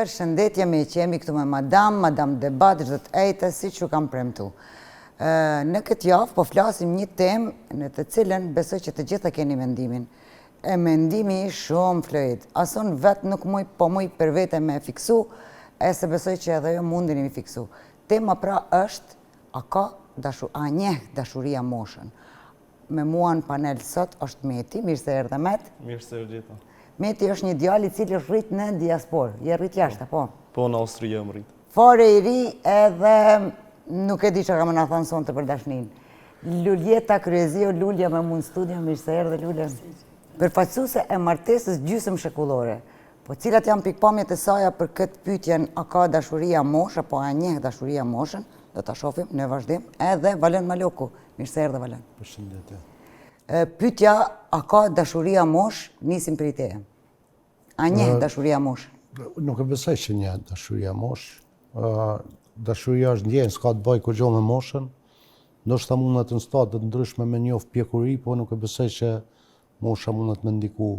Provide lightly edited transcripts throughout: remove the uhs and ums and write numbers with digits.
Përshëndetje miq, jemi këtu me Madam, Madam Debat çdo të ejte siç ju kam premtu. Në këtë javë po flasim një temë në të cilën besoj që të gjithë e keni mendimin. E mendimi shumë fluid. As unë vetë nuk muj, po muj për vete me e fiksu, e se besoj që edhe ju mundeni me fiksu. Tema pra është a ka dashu, a njeh dashuria moshën. Me mua në panel sot është Meti, mirë se erdhe Met. Mirë se erdha. Meti është një djalë i cili është rrit në diasporë. Je rrit jashtë, po? Po, në Austri jam rrit. Fare i ri edhe nuk e di çka ka me na thonë sonte për dashninë. Luljeta Kryeziu, Lulja me mu në studio, mirë se erdhe Lulja. Përfaqësuese e martesës gjysëm shekullore. Po cilat janë pikëpamjet e saja për këtë pyetjen a ka dashuria moshë apo a njeh dashuria moshën, do ta shohim në vazhdim. Edhe Valon Maloku, mirë se erdhe Valon. Përshëndetje. Pyetja a ka dashuria moshë, nisim prej teje. A njeh dashuria moshë? Nuk e besoj që njeh dashuria moshë. Dashuria është ndjenjë, s'ka të bëjë kurgjo me moshën. Ndoshta mundet në stade të ndryshme me njoft pjekuri, po nuk e besoj që mosha mundet me ndiku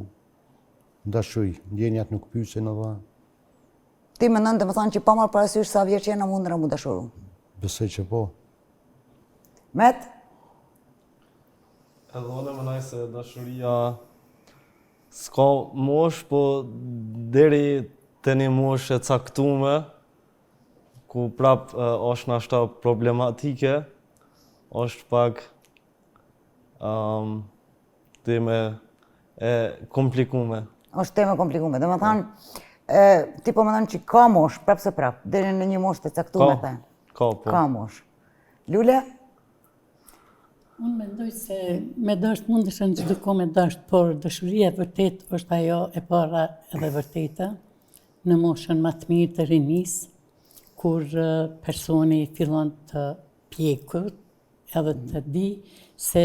në dashuri. Ndjenjat nuk pyesin edhe. Ti mendon domethënë që pa marrë parasysh sa vjeç jena mundena mu dashuru? Besoj që po. Met? Edhe unë mendoj se dashuria s'ka moshë, po deri te një moshë e caktume, ku prap është nashta problematike, është pak um, temë e komplikume. Është temë e komplikume. Domethënë, ti po mendon që ka moshë, prapë se prapë, deri në një moshë të caktume, the. Ka, po. Ka moshë. Lule? Unë mendoj se me dasht mundesh në çdo kohë me dasht, por dashuria e vërtetë është ajo e para edhe vërteta në moshën ma të mirë të rinisë, kur personi fillon të pjekut edhe të di se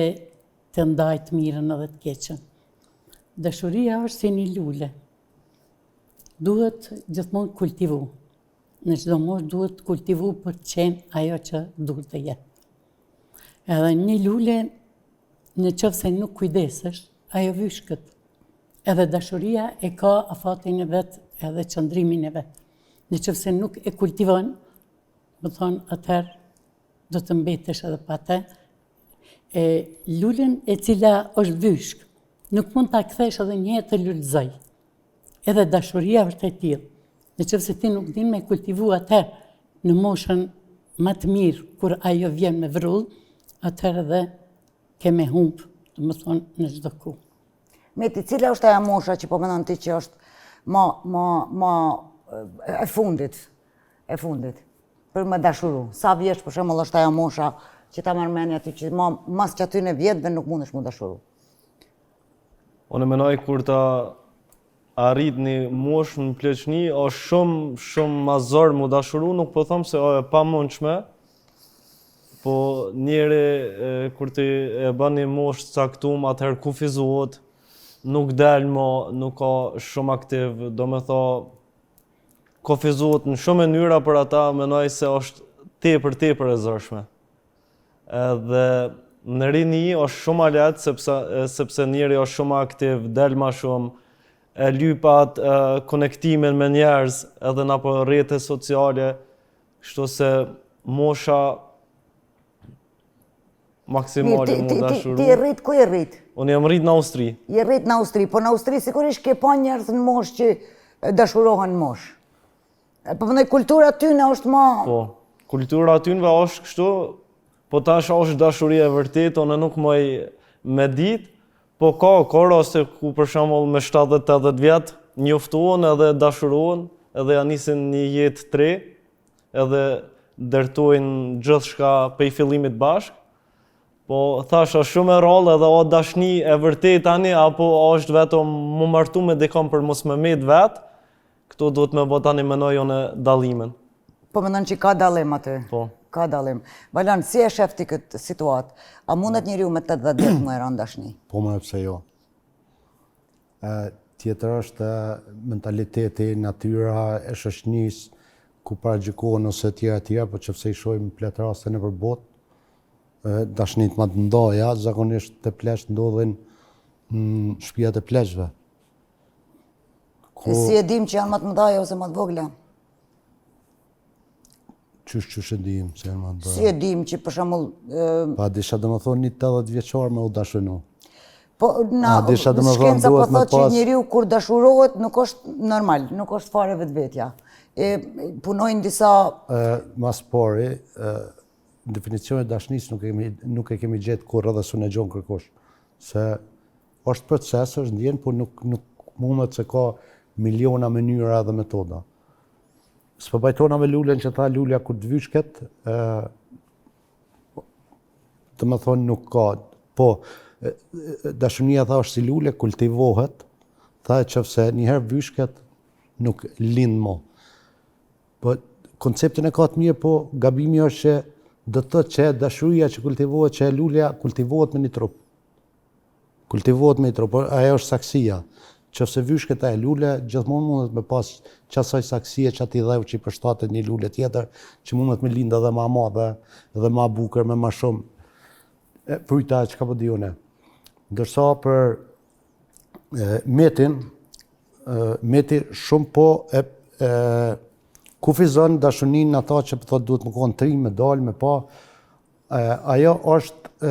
të ndajë të mirën edhe të keqen. Dashuria është si një lule. Duhet gjithmonë kultivu. Në çdo moshë duhet kultivu për të qenë ajo që duhet të jetë. Edhe një lule, në qoftë se nuk kujdesesh, ajo vyshket. Edhe dashuria e ka afatin e vet edhe qëndrimin e vet. Në qoftë se nuk e kultivon, domethonë, atëherë do të mbetesh edhe pa te. E lulen e cila është vyshk, nuk mund ta kthesh edhe një herë të lulëzojë. Edhe dashuria është e tillë. Në qoftë se ti nuk din me kultivu atëherë në moshën ma të mirë, kur ajo vjen me vrull, atëherë edhe ke me humbë, domethonë, në çdo kohë. Meti, cila është ajo mosha që po mendon ti që është ma, ma, ma e fundit, e fundit, për me dashuru? Sa vjeç për shembull është ajo mosha që ta merr mendja ty që ma, mas qatyne vjetëve nuk mundesh mu dashuru? Unë menoj kur ta arrit një moshë në pleqni, është shumë, shumë ma zor mu dashuru, nuk po them se o e pamundshme, po njeri kur ti e bën një moshë të caktume, atëherë kufizohet, nuk del mo, nuk ka shumë aktiv, domethonë, kufizohet në shumë mënyra për ata, menoj se është tepër, tepër e zorshme. Edhe në rini është shumë ma lehtë sepse sepse njeri është shumë aktiv, del ma shumë, e lyp atë konektimin me njerëz edhe nëpër rrjete sociale, kështu se mosha maksimale mu dashuru. Ti, ti, ti rrit, ku je rrit? Unë jam rrit në Austri. Je rrit në Austri, po në Austri sigurisht ke pa njerëz në moshë që dashurohen në moshë. Po mendoj kultura atyne është ma... Po, kultura atynve është kështu, po tash është dashuri e vërtetë, unë nuk muj me ditë, po ka, ka raste ku për shembull me 70-80 vjet njoftohen edhe dashurohen, edhe ja nisin një jetë të re, edhe ndërtojnë gjithçka pej fillimit bashkë. Po thash është shumë e rrallë edhe o dashni e vërtetë tani apo është vetëm mu martu me dikon për mos me met vet, Këtu duhet me bo tani menoj unë dallimin. Po mendon që ka dallim aty? Po. Ka dallim. Valon, si e shef ti këtë situatë? A mundet njeriu me 80 vjet me ra n'dashni? Po more pse jo. E, tjetër është mentaliteti, natyra e shoqnisë, ku paragjykohen ose tjera tjera, po qoftë se i shohim plot raste nëpër botë, dashnitë ma të mdhaja, zakonisht te pleqtë ndodhin në shpijat e pleqve. Ku... Si e dim që janë më të mëdhaja ose më të vogla? Qysh qysh e dim se janë ma të Si e dim që për shembull Pa disha do me thonë një 80 vjeçar me u dashunu. Po na disha do me thonë po duhet me pas... që njeriu kur dashurohet nuk është normal, nuk është fare vetvetja. E punojnë disa Ë mas pari, ë definicionin e dashnisë nuk e kemi nuk e kemi gjetë kurrë edhe s'un e gjon kërkush. Se është proces, është ndjenjë, po nuk nuk mundet se ka miliona mënyra dhe metoda. S'po pajtona me Lulën që tha Lulja kur të vyshket, ë do me thonë nuk ka, po dashunia tha është si lule, kultivohet, tha e qofse njëherë vyshket, nuk lind mo. Po, konceptin e ka të mirë, po gabimi është që do të thotë që dashuria që kultivohet, që e lulja kultivohet me një trup. Kultivohet me një trup, por ajo është saksia. Qofse vyshket ajo lule, gjithmonë mundet me pas qasaj saksie qatij dheu që i përshtatet një lule tjetër, që mundet me lindë edhe ma madhe, edhe ma bukur, me ma shumë fryta e çka po di unë. Ndërsa për e, Metin, e, Meti shumë po e, e kufizon dashuninë në ata që po thotë duhet me konë t'ri, me dalë, me pa, Ajo është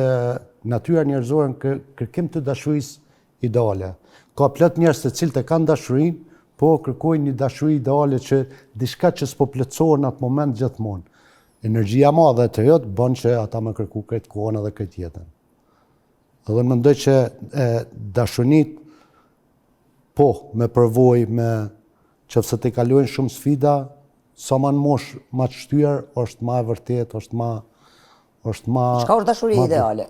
natyra njerëzore në kërkim të dashurisë ideale. Ka plot njerëz të cilët e kanë dashurinë, po kërkojnë një dashuri ideale që diçka që s'po plotësohet në atë moment gjithmonë. Energjia e madhe e të riut bën që ata me kërku krejt kohën edhe krejt jetën. Edhe mendoj që e, dashunitë po me përvojë me qofse të kalojnë shumë sfida, Sa ma në moshë ma të shtyrë, është ma e vërtetë, është ma... është ma... Çka është dashuri ideale?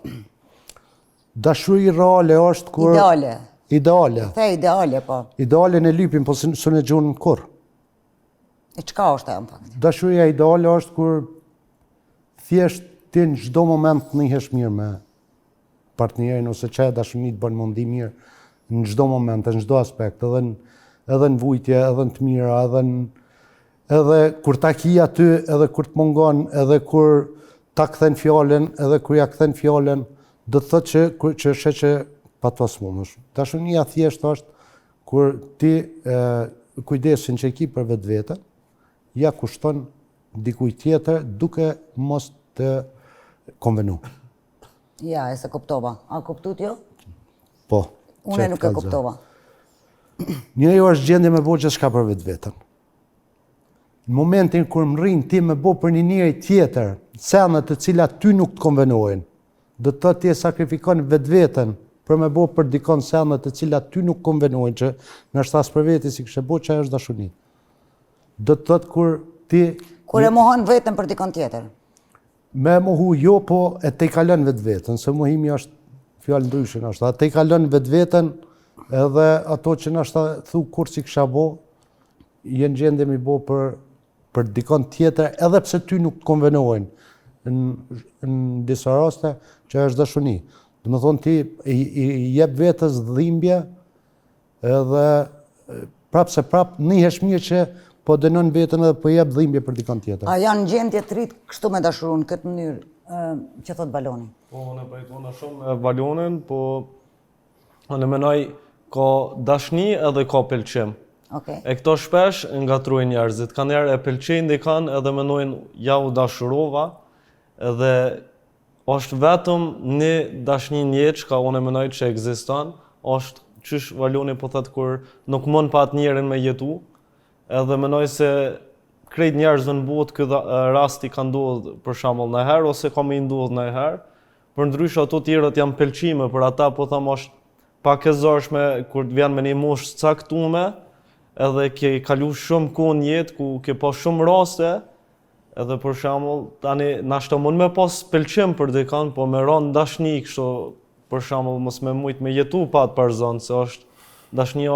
Dashuri reale është kur... Ideale. Ideale. The ideale, po. Idealen e lypim, po s'un e gjun kurrë. E çka është ajo në fakt? Dashuria ideale është kur thjesht ti në çdo moment nihesh mirë me partnerin ose qajo dashuni të bën me u ndi mirë në çdo moment, në çdo aspekt, edhe në edhe në vujtje, edhe në të mira, edhe në edhe kur ta ki aty, edhe kur të mungon, edhe kur ta kthen fjalën, edhe kur ja kthen fjalën, do të thotë që kur që sheh që pa të s'mundesh. Dashunia thjesht është kur ti e, kujdesin që e ki për vetveten, ja kushton dikujt tjetër duke mos të konvenu. Ja, e s'e kuptova. A kuptut jo? Po. Unë nuk e kuptova. Njeriu është gjendje me bo gjithçka për vetveten. Në momentin kur mrrin ti me bo për një njeri tjetër, sene të cilat ty nuk të konvenojnë, do të thotë ti e sakrifikon vetveten për me bo për dikon sene të cilat ty nuk konvenojnë, që ndoshta as për veti s'i kishe bo, qajo është dashuni. Do të thotë kur ti... Kur e mohon veten për dikon tjetër? Me mohu jo, po e tejkalon vetveten, se mohimi është fjalë ndryshe ndoshta. E tejkalon vetveten edhe ato që ndoshta thu kurrë s'i kisha bo, je në gjendje m'i bo për për dikon tjetër, edhe pse ty nuk të konvenojnë në, në disa raste, që është dashuni. Domethonë ti i, i, i jep vetes dhimbje Edhe prapë se prapë nihesh mirë që po dënon veten edhe po jep dhimbje për dikon tjetër. A janë në gjendje të rinjtë kështu me dashuru në këtë mënyrë që thot Valoni? Po, unë pajtona shumë me Valonin, po unë menoj ka dashni edhe ka pëlqim. Okay. E këto shpesh ngatrrojnë njerëzit, kanjëherë e pëlqejnë dikan edhe menojnë ja u dashurova, edhe Është vetëm një dashni në jetë çka unë menoj që ekziston, është qysh Valoni po thotë kur nuk mund pa atë njerin me jetu, edhe menoj se krejt njerëzve në botë ky rast i ka ndodhë për shembull najherë ose ka me i ndodhë najherë, përndryshe ato tjerët janë pëlqime, për ata po them është pak e zorshme kur të vjen me një moshë të caktume, edhe ke kalu shumë kohë në jetë ku ke pa shumë raste, Edhe për shembull, tani nashta mund me pas pëlqim për dikon, po me ra në dashni kështu, për shembull, mos me mujt me jetu pa atë person, se është dashnia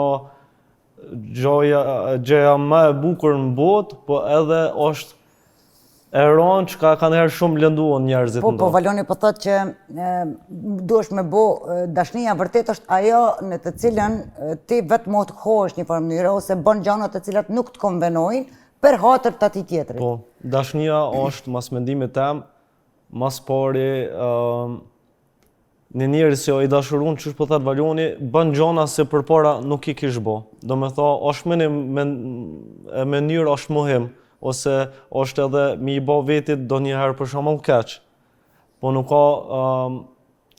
gjoja, gjëja më e bukur në botë, po edhe është e rëndë që ka kanjëherë shumë lënduan njerëzit Po, po, Valoni po thotë që e, duhesh me bo, dashnia vërtet është ajo në të cilën ti vetëmohohesh një farë mënyre, ose bën gjana të cilat nuk të konvenojnë, Për hatër të atij tjetrit. Po, dashnia është, mas mendimit tem, mas pari, uh, një njeri si o i dashurun, qysh po thotë Valoni, bën gjona se përpara nuk i kish bo. Do me tha, është me një mënyrë është mohim. ose është edhe mi i bo vetit donjëherë për shembull keq. Po nuk ka um,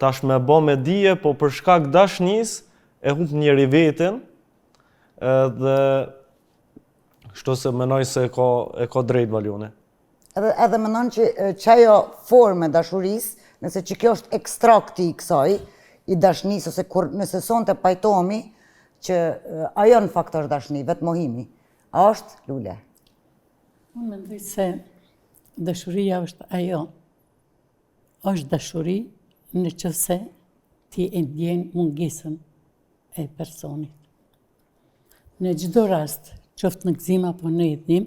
tash me bo me dije, po për shkak dashnisë e hup njeri vetin, edhe kështu se menoj se e ka, e ka drejt Valjoni. Edhe, edhe mendon që qajo formë e dashurisë, nëse që kjo është ekstrakti i kësaj, i dashnisë, ose kur nëse sonte pajtohemi, që ajo në fakt është dashni, vetëmohimi. A është, Lule? Unë mendoj se dashuria është ajo. është dashuri në qoftë se ti e ndjen mungesën e personit. Në çdo rast, qoftë në gëzim apo në idhnim,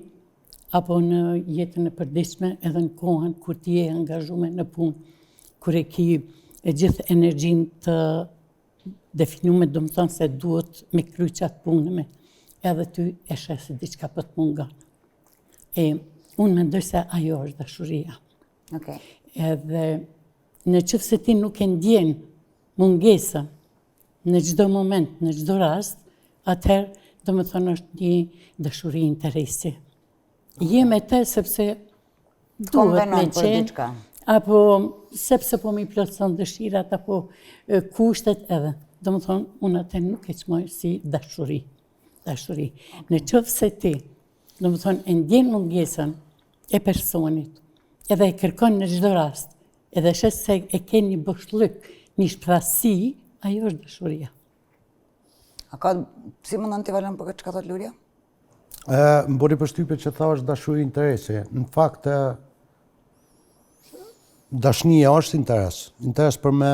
apo në jetën e përditshme, edhe në kohën kur ti je angazhume në punë, kur e ki e gjithë energjinë të definume, domethonë se duhet me kry qatë punë me, edhe ty e sheh se diçka po të mungon. E, unë mendoj se ajo është dashuria. Okay. Edhe në qoftë se ti nuk e ndjen mungesën në çdo moment, në çdo rast, atëherë, domethonë është një dashuri interesi. Je me te sepse duhet me qenë, apo sepse po m'i plotëson dëshirat, apo kushtet edhe. Domethonë, unë atë nuk e çmoj si dashuri. Dashuri. Në qoftë se ti, domethonë, e ndjen mungesën e personit, edhe e kërkon në çdo rast, edhe sheh se e ke një boshllëk, një shprazësi, ajo është dashuria. A ka, si mendon ti Valon për këtë çka thotë Lulja? E, më bëri përshtypje që tha është dashuri interesi. Në fakt, dashnia është interes. Interes për me,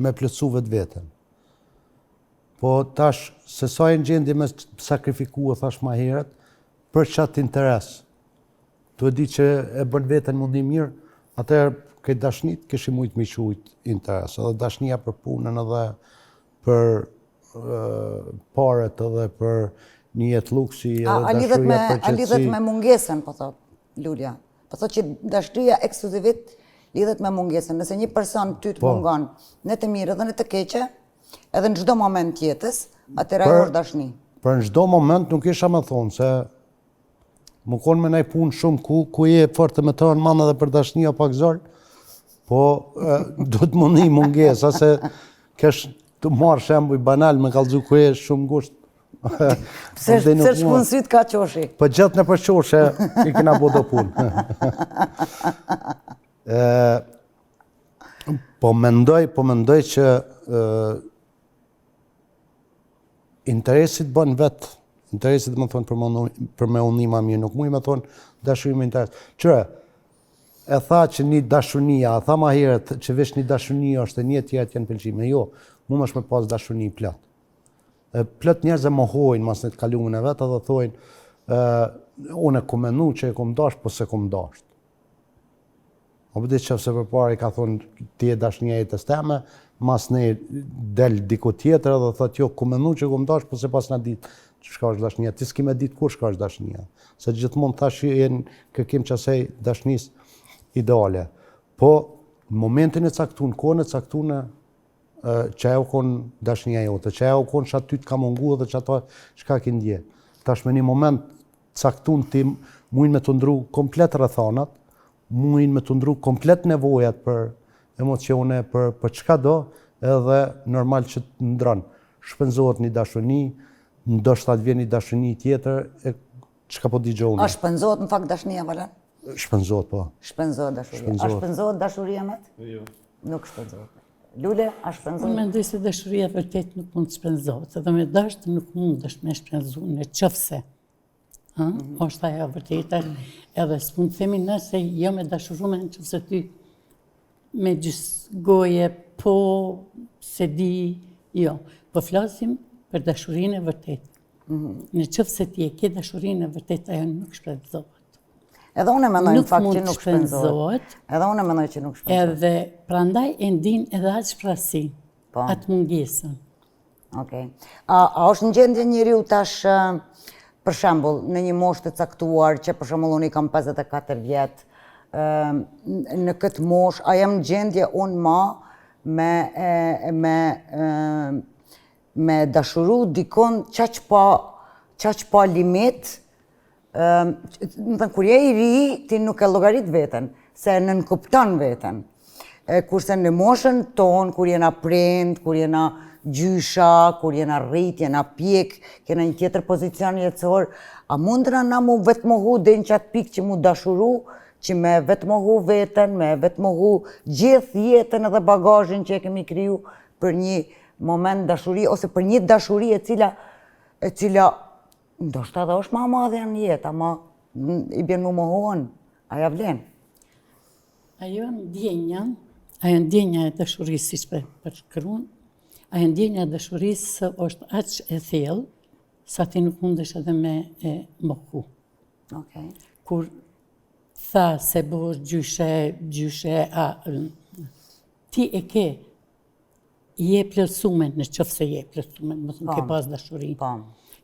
me plotësu vetveten. Po tash, se sa je në gjendje me sakrifiku, e thash ma herët, për qatë interes, Tu e di që e bën veten me u ndi mirë, atëherë këtë dashnit kishim mujtë me qujt interes, edhe dashnia për punën edhe për paret edhe për një jetë luksi edhe dashuria për qetësi. A lidhet me mungesën, po thot Lulja. Po thot që dashuria ekskluzivisht lidhet me mungesën. Nëse një person ty të po. mungon në të mirë edhe në të keqe, edhe në çdo moment të jetës, atëherë ajo është dashni. Për në çdo moment nuk isha me thonë se Me konë me naj punë shumë ku, ku je fort e me të rënë manë edhe për dashnia pak zor, po do të me ni mungesa, se kesh të marrë shembuj banal me kallzu ku je shumë ngusht. Pse pse shkun sytë ka qoshi? Po gjithë nëpër qoshe i kena bo do punë. e, po mendoj, po mendoj që e, Interesi të bën vetë, interesi domethonë për, më, për me u ni ma mirë, nuk muj me thonë dashuri me interes. Qyre, e tha që një dashunia, e tha ma herët që veç një dashuni është e një tjerat janë pëlqime, jo, mundesh me pas dashuni plot. E plot njerëz e mohojnë mas në të kalumen e vet edhe thojnë, e, unë e kom menu që e kom dasht, po s'e kom dasht. Po di qoftë se përpara i ka thonë ti je dashnia e jetës teme, masnej del diku tjetër edhe thotë jo, kom menu që kom dasht, po s'e pasna ditë çka është dashnia. Ti s'ki me ditë kurrë çka është dashnia. Se gjithmonë thash je në kërkim qasaj dashnisë ideale. Po, në momentin e caktun, kohën e caktune, qajo u konë dashnia jote, qajo u konë që aty të ka mungu dhe qato çka ki ndje. Tash me një moment caktun ti mujnë me të ndru komplet rrethanat, mujnë me të ndru komplet nevojat për emocione, për, për çka do, edhe normal që të ndron. Shpenzohet një dashuni, ndoshta të vjen një dashuni tjetër, e çka po di gjë unë. A shpenzohet në fakt dashnia, Valon? Shpenzohet, po. Shpenzohet dashuria. A shpenzohet dashuria me Jo. Nuk shpenzohet. Lule, a shpenzohet? Unë mendoj se dashuria vërtet nuk mund të shpenzohet, edhe me dasht nuk mundesh me shpenzu në qoftë se. Ha? Mm -hmm. Është ajo vërteta, edhe s'mund të themi nëse jam e dashurume në qoftë se ty me gjysë goje, po, s'e di, jo. Po flasim për dashurinë e vërtetë. Mm -hmm. Në qoftë se ti e ke dashurinë e vërtetë, ajo nuk shpenzohet. Edhe unë e mendoj në fakt që nuk shpenzohet. Edhe unë e mendoj që nuk shpenzohet. Edhe prandaj e ndin edhe atë shprazësi, po. atë mungesën. Okej. A, a është në gjendje njeriu tash, për shembull, në një moshë të caktuar, që për shembull unë i kam 54 vjet, në këtë moshë, a jam në gjendje unë ma me, me, me dashuru dikon qaq pa, qaq pa limit, Më thënë, kur je i ri, ti nuk e llogarit veten, se e nënkupton veten. E, kurse në moshën tonë, kur jena prind, kur jena gjysha, kur jena rrit, jena pjek, kena një tjetër pozicion jetësor, a mundna na mu vetëmohu deri në qatë pikë që mu dashuru, që me vetëmohu veten, me vetëmohu gjithë jetën edhe bagazhin që e kemi kriju për një moment dashuri, ose për një dashuri e cila, e cila Ndoshta edhe është ma e madhja në jetë, ama i bjen mu mohuan, a ja vlen? Ajo ndjenja, ajo ndjenja e dashurisë, siç po e përshkruan, ajo ndjenja e dashurisë është aq e thellë, sa ti nuk mundesh edhe me e mohu. Okay. Kur tha se bëhesh gjyshe, gjyshe, a, ti e ke Je e plotësume, në qoftë se je e plotësume, më thënë, ke po. pas dashuri, po.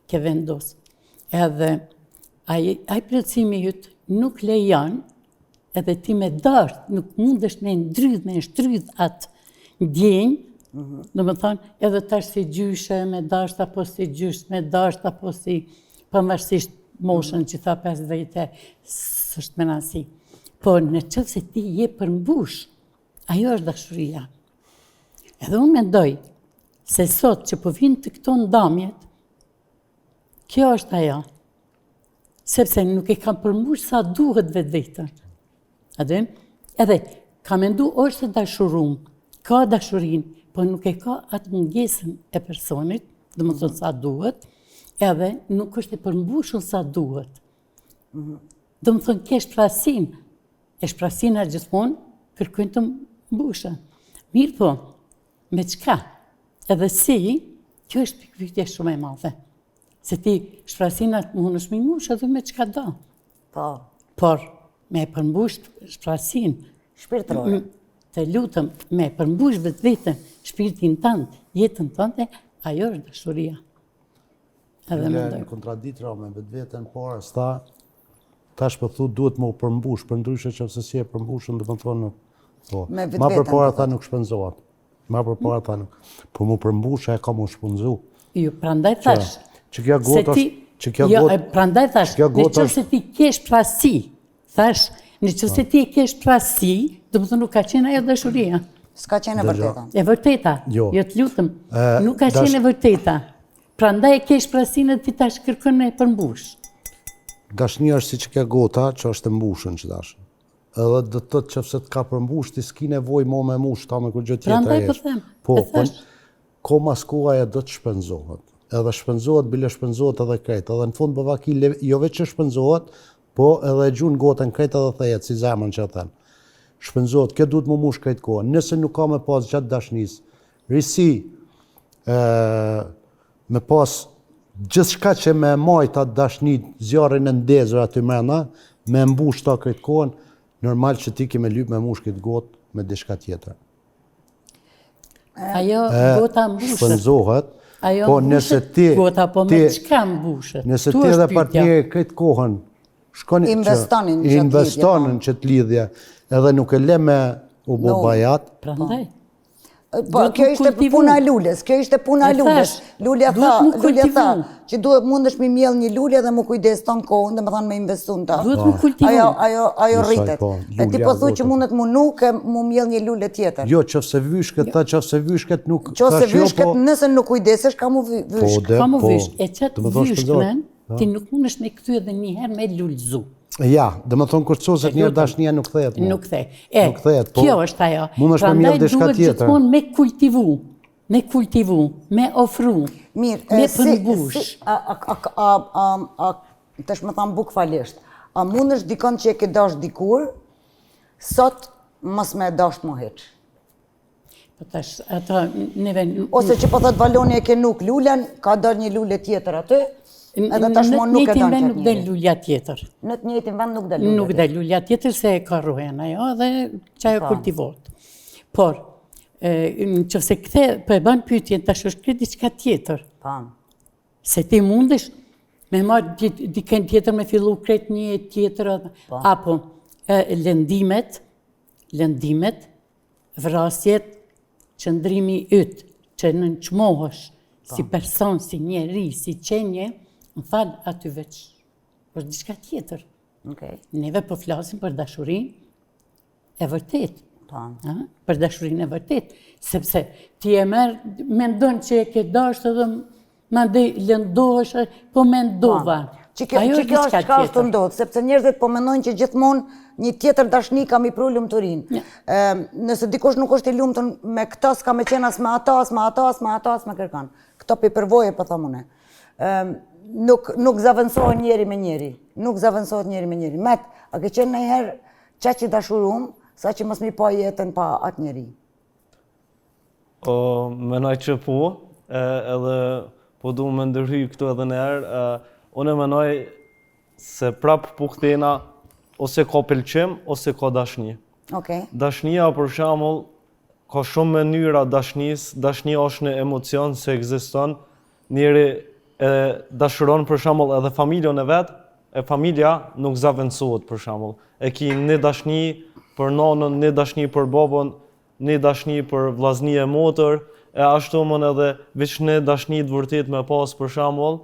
ke vendos. Edhe, ai, ai plotësimi yt nuk lejon, edhe ti me dasht, nuk mundesh me ndrydh, me shtrydh atë ndjenjë, mm -hmm. domethënë, edhe tash si gjyshe me dasht, apo si gjysh me dasht, apo si pavarësisht moshën që tha 50, s'është me rëndësi. Po në qoftë se ti je përmbush, Ajo është dashuria. Edhe unë mendoj se sot që po vijnë të këto ndamjet, kjo është ajo. Sepse nuk e kam përmbush sa duhet vetveten. A din? Edhe ka mendu është e dashurum, ka dashurinë, po nuk e ka atë mungesën e personit, domethënë sa duhet, edhe nuk është e përmbushur sa duhet. Mm -hmm. Domethënë, ke shprasinë, E shprasina gjithmonë kërkojnë të mbushen. Mirëpo, me çka? Edhe si, kjo është pikëpyetje shumë e madhe. Se ti shprasinat mundesh me i mush edhe me çka do. Po. Por, me e përmbush shprasinë. Shpirtërore. Të lutem, me e përmbush vetveten, shpirtin tënd, jetën tënde, ajo është dashuria. Edhe mendoj. Në kontradiktë ra me vetveten, por s'tha, tash po thu duhet me u përmbush, përndryshe qoftë se s'je e përmbushun, domethonë nuk. Po. Ma përpara tha nuk shpenzohet. Ma përpara tha nuk. Po m'u përmbush e ka m'u shpenzu. Jo, prandaj thash. Që kjo gotë është që kjo jo, gotë. Prandaj thash, në qoftë se ti ke shprasi, thash, në qoftë se ti ke shprasi, domethënë nuk ka qenë ajo dashuria. S'ka qenë e vërteta. E vërteta. Jo, jo të lutem. Nuk ka qenë e vërteta. Prandaj e ke shprasinë ti tash kërkon me e përmbush. Dashnia është si qekjo gota që është e mbushun që tash. Edhe do të thotë qoftë se të ka përmbush, ti s'ki nevojë mo me mush ta me kurgjë tjetër. Prandaj po them. Po, po ko mas koha ajo do të shpenzohet. Edhe shpenzohet, bile shpenzohet edhe krejt. Edhe në fund po vaki jo veç që shpenzohet, po edhe e gjun gotën krejt edhe thejet si zemrën që e then. Shpenzohet, kjo duhet m'u mush krejt kohën. Nëse nuk ka me pas gjatë dashnisë, Risi, me pas gjithçka që me majt atë dashni zjarrin e ndezur aty mrena, me mbush ta krejt kohën, normal që ti ke me lyp me mush këtë gotë me diçka tjetër. Ajo gota mbushet. Shpenzohet, Ajo po nëse ti gota po me çka mbushet. Nëse ti edhe partneri krejt kohën shkoni investonin që investonin po. qët lidhje, edhe nuk e le me u bo bajat. Prandaj. Po, kjo ishte puna e lules, kjo ishte puna e lules. Lulja tha, lulja tha, që duhet mundesh me mjell një lule dhe m'u kujdes tonë kohën, domethënë me investu në ta. Duhet m'u kultivu. Ajo, ajo, ajo rritet. Po, e ti po thu që mundet mu nuk e mu mjell një lule tjetër. Jo, qoftë se vyshket, tha qoftë se vyshket nuk... Qoftë se jo, vyshket, po- nëse nuk kujdesesh, ka mu po, vyshk. Ka mu po. vyshk. E qatë vyshkmen, ti nuk mundesh me kthy edhe një herë me lulëzu. Ja, domethonë kur të soset njëherë dashnia nuk kthehet më. Nuk kthehet. E, nuk kthehet, po. Kjo është ajo. Mundesh me mjell diçka tjetër. Prandaj duhet gjithmonë me kultivu, me kultivu, me ofru, Mirë, me përmbush. Si, a, a, a, a, a, a, tash me thanë bukfalisht, a mundesh dikon që e ke dasht dikur, sot mos me e dasht më hiç? Po tash, ato neve... Ose që po thot Valoni e ke nuk lulen, ka dalë një lule tjetër aty, edhe tash mo nuk e don qatë Nuk del lulja tjetër. Në të njëjtin vend nuk del lulja Nuk del lulja tjetër se e ka rrojën ajo dhe qajo po. kultivohet. Por, në qoftë se kthe, po e ban pyetjen, tash është krejt diçka tjetër. Po. Se ti mundesh me marrë dikën tjetër me fillu krejt një tjetër, po. apo lëndimet, lëndimet, Vrasjet, qëndrimi yt, që nënçmohesh si po. person, si njeri, si qenie, më fal aty veç. Është diçka tjetër. Okej. Neve po flasim për dashurinë e vërtetë. Po. Për dashurinë e vërtetë, sepse ti e merr, mendon që e ke dashtë edhe mandej lëndohesh, po mendova. Po. Që kjo, që kjo është çka është tu ndodhë, sepse njerëzit po mendojnë që gjithmonë një tjetër dashni ka m'i pru lumturinë. Nëse dikush nuk është i lumtun me këta, s'ka me qenë as me ata, as me ata, as me ata, as me kërkan. Këto prej përvoje po thom une. Nuk, nuk zavendësohet njeri me njeri. Nuk zavendësohet njeri me njeri. Met, a ke qenë najherë qaq i dashurum, sa që mos me pa jetën pa atë njeri? O, menoj që po, e, edhe po du me ndërhy këtu edhe njëherë, unë e menoj se prap po kthehna ose ka pëlqim, ose ka dashni. Okej. Dashnia, për shembull, ka shumë mënyra dashnisë, dashnia është një emocion se ekziston, njeri e dashuron për shembull edhe familjen e vet, e familja nuk zavendësohet për shembull. E ki një dashni për nanën, një dashni për babën, një dashni për vllazni e motër, e ashtu mund edhe veç një dashni të vërtet me pas për shembull,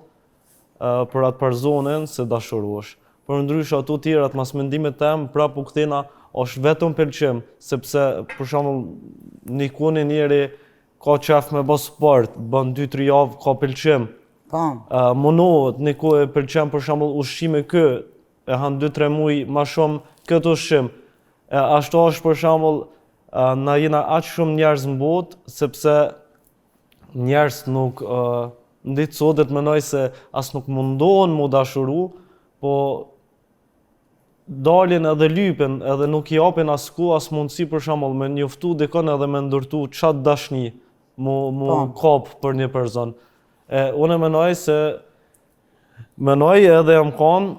për atë personin se dashurohesh. Përndryshe ato tjerat mas mendimit tem prapë u kthena është vetëm pëlqim, sepse për shembull një koni njeri ka qef me bo sport, bën 2-3 javë ka pëlqim. Po. Uh, munohet, një kohë e pëlqen për shembull ushqimi kë, e han 2-3 muaj ma shumë këtë ushqim. E, ashtu është për shembull na jena aq shumë njerëz në botë, sepse njerëz nuk uh, në ditë sotit menoj se as nuk mundohen mu dashuru, po dalin edhe lypin, edhe nuk i japin as ku, as mundësi për shembull me njoftu dikon edhe me ndërtu qatë dashni, mu, mu po. kap për një person. E, unë menoj se, menoj edhe jam konë,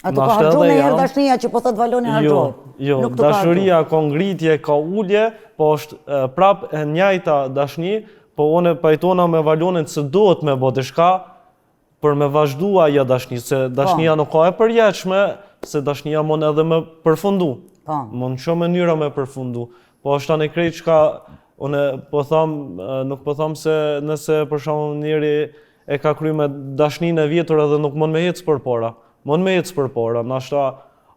A të ka harxhu njëherë dashnia që po thot Valoni harxhu? Jo, jo, nuk dashuria ka ngritje, ka ulje, po është prap e njajta dashni, po unë pajtona me Valonin se duhet me bo diçka për me vazhdu ajo dashni, se dashnia po. nuk ka e përjetshme, se dashnia mund edhe me përfundu. Po. Mund shumë mënyra me përfundu. Po është tani krejt çka unë po tham, nuk po tham se nëse për shembull njeri e ka kry me dashninë e vjetër edhe nuk mund me ecë përpara. Mund me ecë përpara, nashta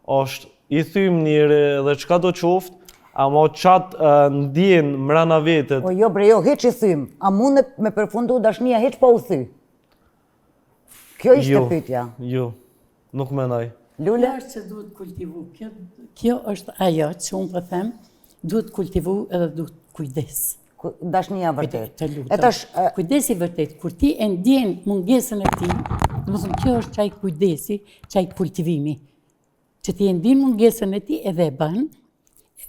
është i thym njeri edhe çka do qoftë, ama qat ndjen mrena vetes. Po jo bre jo, hiç i thym. A mundet me përfundu dashnia hiç pa u thy? Kjo ishte jo, pyetja. Jo, nuk menoj. Lule? Kjo është që duhet kultivu. Kjo, kjo është ajo që unë po them, duhet kultivu edhe duhet kujdes. Dashnia vërtet. Të lutem. E tash, Kujdesi vërtet, kur ti e ndjen mungesën e tij, domethënë kjo është qaj kujdesi, qaj kultivimi. Që ti e ndjen mungesën e tij edhe e bën,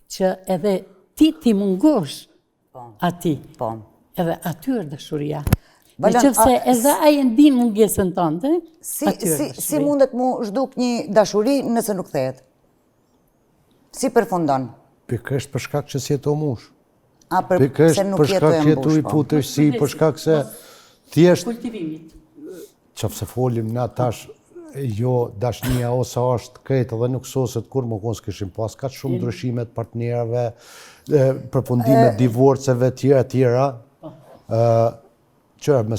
që edhe ti t'i mungosh po. atij. Po. Edhe aty është dashuria. Në qoftë se edhe ai e ndin mungesën tënde, si, si, si mundet mu zhduk një dashuri nëse nuk thehet? Si përfundon? Pikërisht për shkak që s'je tu mush. A për Pikërisht se nuk për shkak jetu që e je tu i mbush, po. put si, për shkak se thjesht Kultivimit. qoftë se folim na tash jo dashnia ose është krejt edhe nuk soset kur më konë s'kishim pas kaq shumë ndryshime të partnerëve, e, përfundime divorceve tjera tjera. Ë që me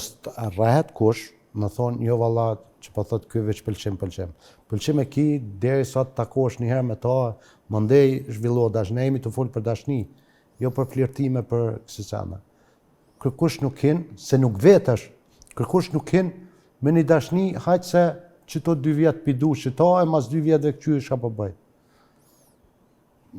rrehet kush, më thonë, jo valla, që po thot ky veç pëlqim, pëlqim. Pëlqim e ki derisa të takohesh një herë me ta, mandej zhvillohet dashni. Ne jemi të fol për dashni, jo për flirtime për kësi sene. Kërkush nuk hin, se nuk vetesh, kërkush nuk hin me një dashni, hajtë se që to dy vjetë pi du që ta, e mas dy vjetëve këqyr çka po bëj.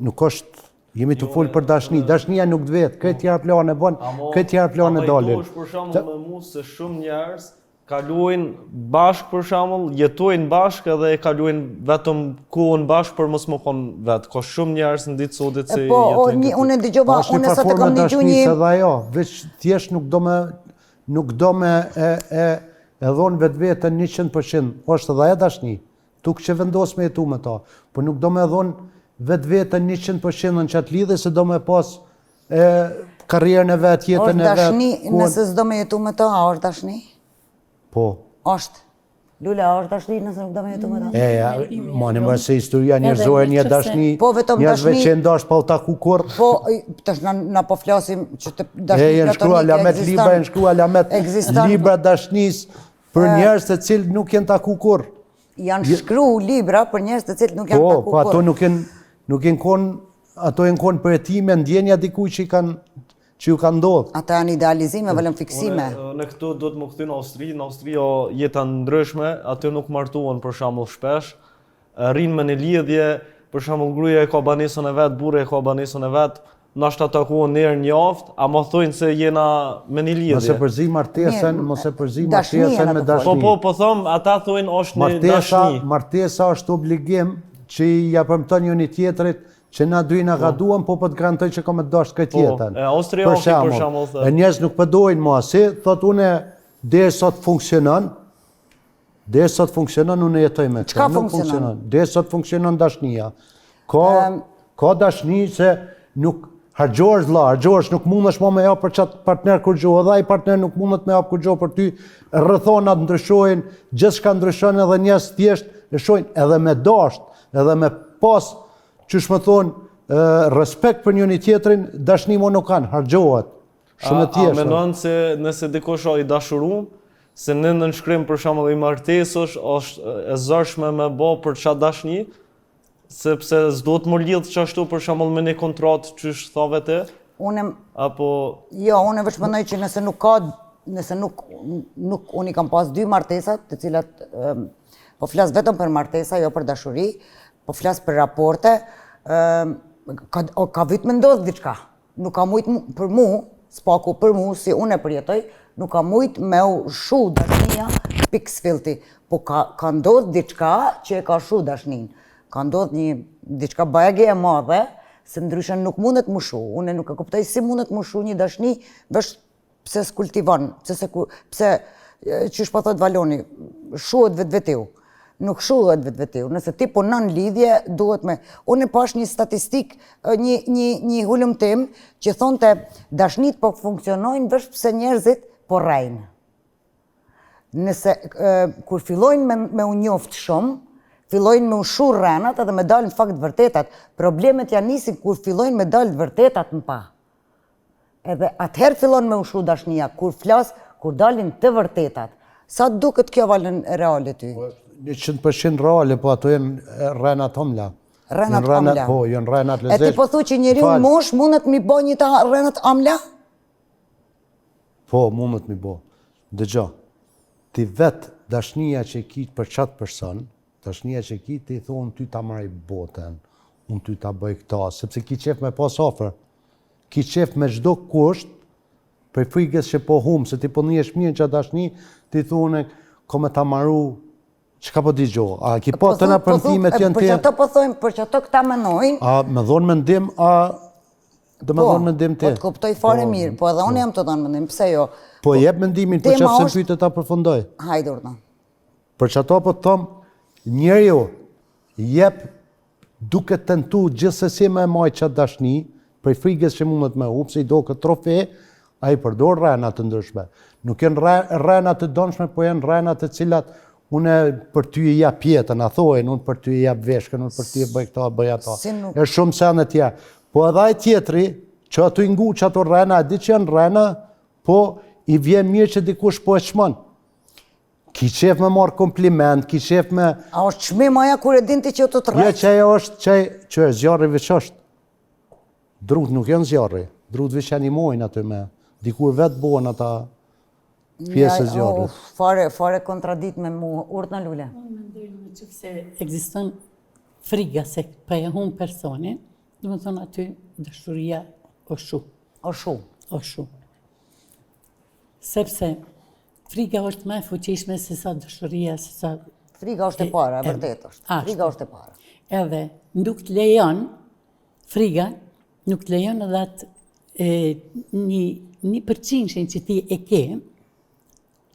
Nuk është, jemi të fol për dashni, dashnia nuk të vetë, krejt tjera plane bën, krejt tjera plane dalin. Amo për shembull me mu se shumë njerëz kalojnë bashkë për shembull, jetojnë bashkë edhe e kalojnë vetëm kohën bashkë për mos më kon vet. Ka shumë njerëz në ditë sotit se Po, o, jetojnë një, këtë. unë e dëgjova, Po, është një unë sot e farë kam forme dëgju një dashnisë edhe ajo, veç thjesht nuk do me nuk do me e e e dhon vetveten 100%, është edhe ajo dashni. Tuk që vendos me jetu me ta, po nuk do me dhon vetveten 100% në qatë lidhje se do me pas e karrierën e vet, jetën është e vet. dashni, kohën- nëse s'do me jetu me ta, a është dashni? Po. Është. Lula, a është dashni nëse nuk do me jetu me ta? E, ja, ma në më se historia njerëzore një dashni, Po, vetëm njerëzve dashni- që ndash pa u taku kurrë. Po, i- tash na, na po flasim që të E, dashni janë shkrua platonike alamet ekziston. libra, janë shkrua alamet Ekziston. libra dashnis. Për njerëz të cilët nuk janë taku kurrë. Janë shkru libra për njerëz të cilët nuk janë po, taku kurrë. Po, ato nuk janë nuk janë kon ato janë kon përjetime, ndjenja dikuj që i kanë që ju kanë ndodhë. Ata janë idealizime, vetëm fiksime. Unë këtu do të më kthy në Austri, në Austri o jeta ndryshme, aty nuk martohen për shembull shpesh, rrinë me një lidhje, për shembull gruaja e ka banesën e vet, burri e ka banesën e vet, nashta takohen një herë në javë, ama thonë se jena me një lidhje. Mos e përzi martesën, mos e përzi martesën me dashni. Po po, po thom, ata thonë është një dashni. Martesa është obligim që ja premton njëri tjetrit që na dy na ka po. duam, po po të garantoj që kam me të dashtë këtë po, jetën. E Austria për shembull, për shembull, e njerëz nuk po dojnë më, si thotë unë derisa të funksionon, Derisa të funksionon, unë jetoj me të. Çka funksionon? Derisa të funksionon dashnia. Ka, ka dashni se nuk harxhohesh vlla, harxhohesh, nuk mundesh më me jap për qat partner kurgjo, edhe ai partner nuk mundet me jap kurgjo për ty, rrethonat ndryshojnë, gjithçka ndryshon edhe njerëz thjesht e shohin edhe me dasht, edhe me pas, qysh me thonë, respekt për njëni tjetrin, dashni mo nuk kanë, harxhohet. Shumë e thjeshtë. A menon se nëse dikush o i dashurum, se në nënshkrim për shembull i martesës është e zorshme me bo për qat dashni, sepse s'duhet m'u lidh qashtu për shembull me një kontratë qysh thave ti? Unë apo Jo, unë veç mendoj që nëse nuk ka nëse nuk nuk unë i kam pas dy martesa, të cilat po flas vetëm për martesa, jo për dashuri, po flas për raporte, ka ka vit me ndodh diçka. Nuk ka mujt për mu, s'paku për mu, si unë e përjetoj, nuk ka mujt me u shu dashnia pikësfillti, po ka, ka ndodh diçka që e ka shu dashnin. Ka ndodh një diçka bajagi e madhe, se ndryshe nuk mundet m'u shu. Unë nuk e kuptoj si mundet m'u shu një dashni, veç pse s'kultivon, pse se pse qysh po thot Valoni, shuhet vetvetiu. Nuk shuhet vetvetiu. Nëse ti punon lidhje, duhet me unë e pash një statistik, një një një hulumtim që thonte dashnitë po funksionojnë veç pse njerëzit po rrejnë. Nëse kur fillojnë me, me u njoft shumë, fillojnë me u shu rrenat edhe me dalë në fakt të vërtetat. Problemet janë nisin kur fillojnë me dalë të vërtetat në pah. Edhe atëherë fillon me u shu dashnia, kur flas, kur dalin të vërtetat. Sa duket kjo Valon reale ty? Po, 100% reale, po ato janë rrena t'omla. Rrena t'omla. Po, janë rrena të E ti po thu që njeriu në moshë mundet mi bo një ta rrena t'omla? Po, mundet mi bo. Dëgjo, ti vetë dashnia që ki për qatë person, Dashnia që ki, ti thu unë ty ta maroj botën, unë ty ta bëj këta, sepse ki qef me pas afër. Ki qef me çdo kusht, prej frigës që po hum, se ti po nihesh mirë në qatë dashni, ti thu unë kom me ta maru, çka po di gjo, a ki po, po të na po premtimet janë ti? Për qato po thojmë, për qato këta menojnë? A me dhonë mendim, a do me po, dhonë mendim ti? Po, të kuptoj fare po, mirë, po edhe unë jam tu dhonë mendim, pse jo? Po, jep mendimin, po qoftë se më pyte ta përfundoj. Hajde, urdhno. Për qato po të thom, njeriu jep duke tentu gjithsesi me majt qatë dashni, prej frigës që mundet me hup, se i doket trofe, ai përdor rrena të ndryshme. Nuk janë rrena të dëmshme, po janë rrena të cilat unë për ty i jap jetën, a thojnë, unë për ty i jap veshkën, unë për ty e bëj këta, bëj ato. Si nuk... E shumë sene tjera. Po edhe ai tjetri, që aty ngu qato rrena, e di që janë rrena, po i vjen mirë që dikush po e çmon. Ki qef me marrë kompliment, ki qef me... A është çmim aja kur e din ti që të të rrejt? Jo, që ajo është, që, që e zjarri veç është. Drutë nuk janë zjarri, drutë veç animojnë aty me. Dikur vetë bohen ata pjesë e zjarrit. Oh, fare, fare kontradit me mu, urdhno Lule. Unë mendoj në qoftë se ekziston friga se po e hum personin, domethonë aty dashuria o shu. O shu. O shu. Sepse Friga është më e fuqishme se sa dashuria, se sa... Friga është e para, e vërtet është. Friga është e para. Edhe nuk të lejon, friga, nuk të lejon edhe atë e, një, një përqinshin që ti e ke,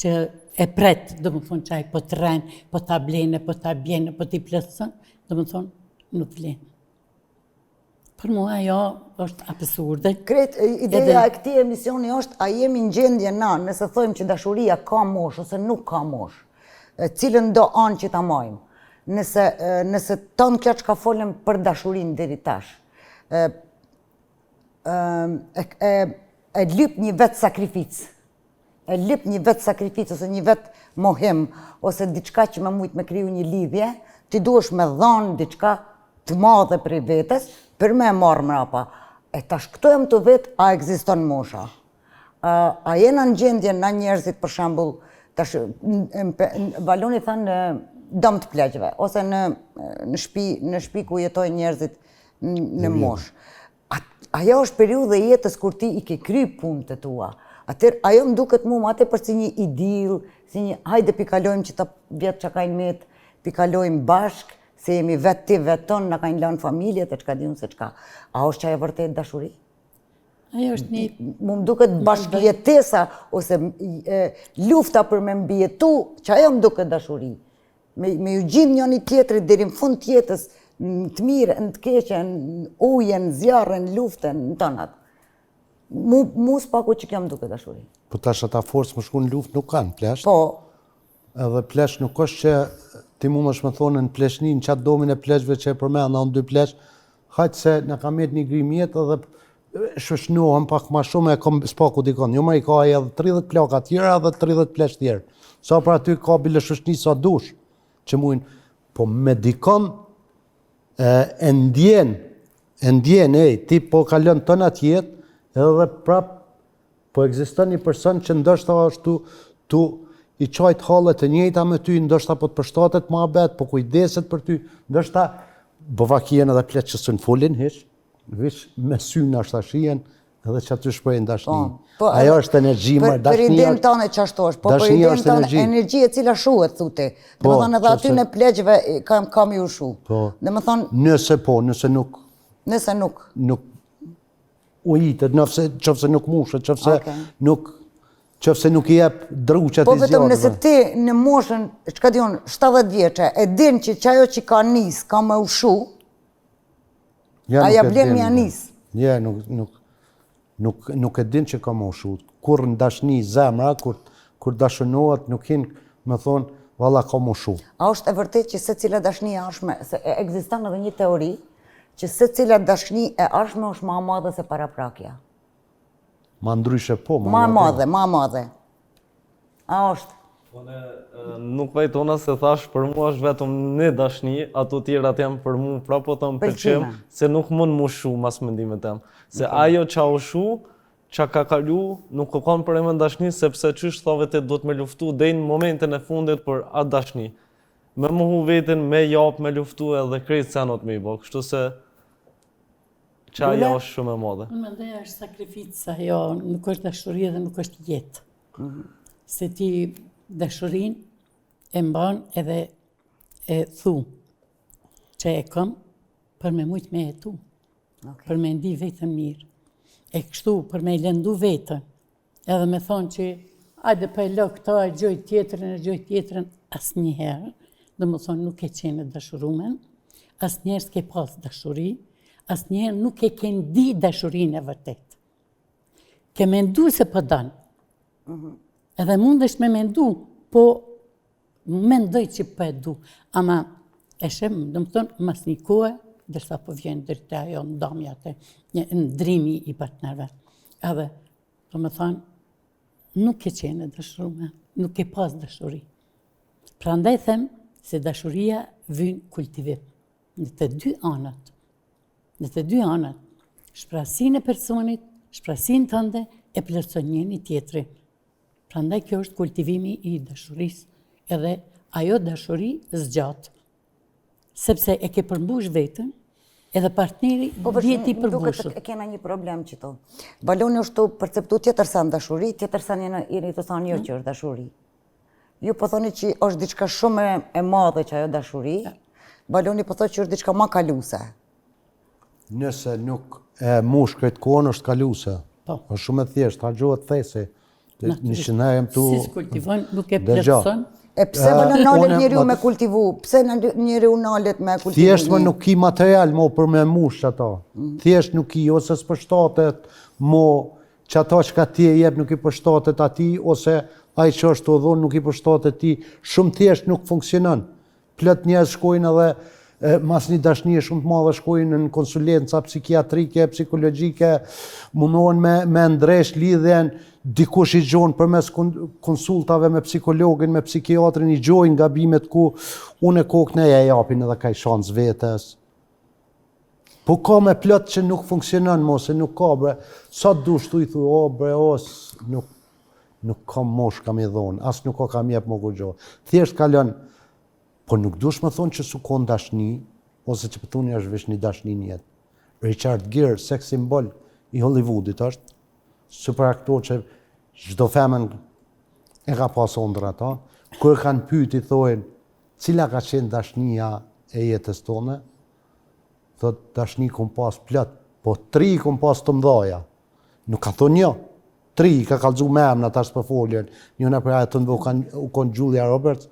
që e pret, domethonë që ai po të rren, po ta blenë, po ta bjenë, po t'i plotëson, domethonë, nuk vlen. Për mua ajo është absurde. Krejt, ideja e këtij emisioni është a jemi në gjendje na, nëse thojmë që dashuria ka moshë ose nuk ka moshë, cilën do anë që ta majmë, nëse, nëse tonë kjo çka folëm për dashurinë deri tash, e, e, e, e lyp një vetësakrificë. E lip një vetë sakrificë ose një vetë mohim ose diçka që me mujtë me kriju një lidhje, ti duhesh me dhonë diçka të madhe prej vetes për me e marrë mrapa. E tash këtu jam tu vetë, a ekziston mosha? A, a jena në gjendje na njerëzit për shembull, tash Valoni tha në dom të pleqve ose në në shtëpi, në shtëpi ku jetojnë njerëzit në moshë. Ajo është periudhë e jetës kur ti i ke kry punët e tua. Atëherë ajo më duket mu ma tepër si një idil, si një hajde pi kalojmë qëta vjet që kanë met, pi kalojmë bashk, se jemi vetë ti vetë tonë, na kanë lanë familjet e çka di unë se çka. A është qajo vërtet dashuri? Ajo është një... Mu më duket bashkëjetesa ose e, lufta për me mbijetu, qajo më duket dashuri. Me, me ju gjind njëni tjetrit deri në fund të jetës, në të mirë, në të keqe, në ujë, në zjarr, në luftë, në tonat. Mu, mu s'paku që kjo më duket dashuri. Po tash ata forcë me shku në luftë nuk kanë, pleqt. Po. Edhe pleq nuk është që ti mundesh me thonë në pleqni, në qatë domin e pleqve që e përmenda, në dy pleq, hajt se na ka met një grimë jetë edhe shoqnohem pak ma shumë e kom s'paku dikon. Jo më i ka edhe 30 plaka tjera edhe 30 pleq tjerë. Sa për aty ka bile shoqni sa dush, që mujnë, po me dikon e, e ndjen, e ndjen, ej, ti po kalon tënë atë jetë, edhe prap po ekziston një person që ndoshta është tu, tu i qajt hallet e njëjta me ty, ndoshta po të përshtatet muhabet, po kujdeset për ty, ndoshta bo vaki jen edhe pleq që s'un folin hiç, Veç me sy nashta shihen edhe që aty shprehin dashni. Po, po, Ajo është energji, për, më dashni. Për idenë tënde qashtu është, po për idenë tënde energji e cila shuhet, thu ti. Po, Domethënë edhe aty në pleqve kam, kam ju shu. Po, Domethënë... Nëse po, nëse nuk... Nëse nuk. Nuk ujitet, nëse, qofse nuk mushet, qofse okay. nuk qofse nuk i jep dru që Po vetëm nëse ti në moshën, çka di unë, 70 vjeçe, e din që qajo që ka nis, ka me u shu, Ja, A ja vlen me ja nis? Ja, nuk, nuk, nuk, nuk e din që ka me u shu. Kur në dashni zemra, kur, kur dashunohet, nuk hin me thonë, valla ka me u shu. A është e vërtet që secila dashni e ardhshme, se ekziston edhe një teori, që secila dashni e ardhshme është ma e madhe se paraprakja? Ma ndryshe po, ma e madhe. Ma e madhe, A është? Unë nuk pajtona se thash për mua është vetëm një dashni, ato tjerat janë për mu prapë po thom pëlqim, se nuk mund m'u shu mas mendimit tem. Se ajo qa u shu, qa ka kalu, nuk u kon për emën dashni, sepse qysh thave ti duhet me luftu deri në momentin e fundit për atë dashni. Me mohu veten, me jap, me luftu edhe krejt senot me i bo, kështu se Qa ajo është shumë e madhe. Unë mendoj është sakrificë ajo, nuk është dashuri dhe nuk është jetë. Mm -hmm. Se ti dashurinë e mban edhe e thu që e kam për me mujtë me jetu, okay. për me ndi veten mirë. E kështu, për me lëndu veten, Edhe me thonë që ajde po e lë këto, e gjoj tjetrën, e gjoj tjetrën, asnjëherë, domethonë nuk ke qenë e dashurume, asnjëherë s'ke pas dashuri, asnjëherë nuk e ke ndi dashurinë e vërtetë. Ke mendu se po don. Mm -hmm. Edhe mundesh me mendu, po mendoj që po e du. Ama e sheh, domethonë, mas një kohe, derisa po vjen deri te ajo ndamja te një ndrimi i partnerve. Edhe, domethonë, nuk ke qenë e dashurume, nuk ke pas dashuri. Prandaj them se dashuria vyn kultivim në të dy anët. Në të dy anët. Shprasinë e personit, shprasinë tënde e plotëson njëni tjetrin. Prandaj kjo është kultivimi i dashurisë, edhe ajo dashuri zgjat. Sepse e ke përmbush veten, edhe partneri po, ndihet i përmbushur. Po e kena një problem qëtu. Valoni është tu perceptu tjetër sen dashuri, tjetër sen jeni tu thonë jo mm. që është dashuri. Ju po thoni që është diçka shumë e madhe që ajo dashuri, Valoni po thotë që është diçka ma kaluse. Nëse nuk e mush krejt kohën është kaluse. Po. Është shumë e thjeshtë, harxhohet thesi. Një që ne jem tu... Si s'kultivon, nuk e plotëson. E pse më nalet njeriu me kultivu? Pse njeriu nalet me kultivu? Thjesht më nuk ki material mo për me mush ato. Mm. Thjesht nuk ki, ose s'përshtatet mo që ato çka ti e jep nuk i përshtatet atij, ose ai që është tu dhonë nuk i përshtatet ti. Shumë thjesht nuk funksionon. Plot njerëz shkojnë edhe. Mas një dashnie shumë të madhe shkojnë në konsulenca psikiatrike, psikologjike, mundohen me, me ndreq lidhjen, dikush i gjon përmes konsultave me psikologin, me psikiatrin, i gjojnë gabimet ku unë e kokë ne ja japin edhe kaj shans vetes. Po ka me plot që nuk funksionon mo, se nuk ka bre, sa dush tu i thu, o bre, o, nuk, nuk ka mo shka me dhonë, as nuk ka ka m'jep mo kurgjo. Thjesht kalon, Po nuk dush me thonë që s'u kon dashni, ose që po thuni është veç një dashni në jetë. Richard Gere, sex symbol i Hollywoodit është, super aktor që çdo femën e ka pas ondërr ata, kur e kanë pyet i thojnë, cila ka qenë dashnia e jetës tone, thot dashni kom pas plot, po tri kom pas të mdhaja. Nuk ka thonë një, Tri, i ka kallxu me emna tash s'po foljen. Njëna prej atyne u kanë u kon Julia Roberts,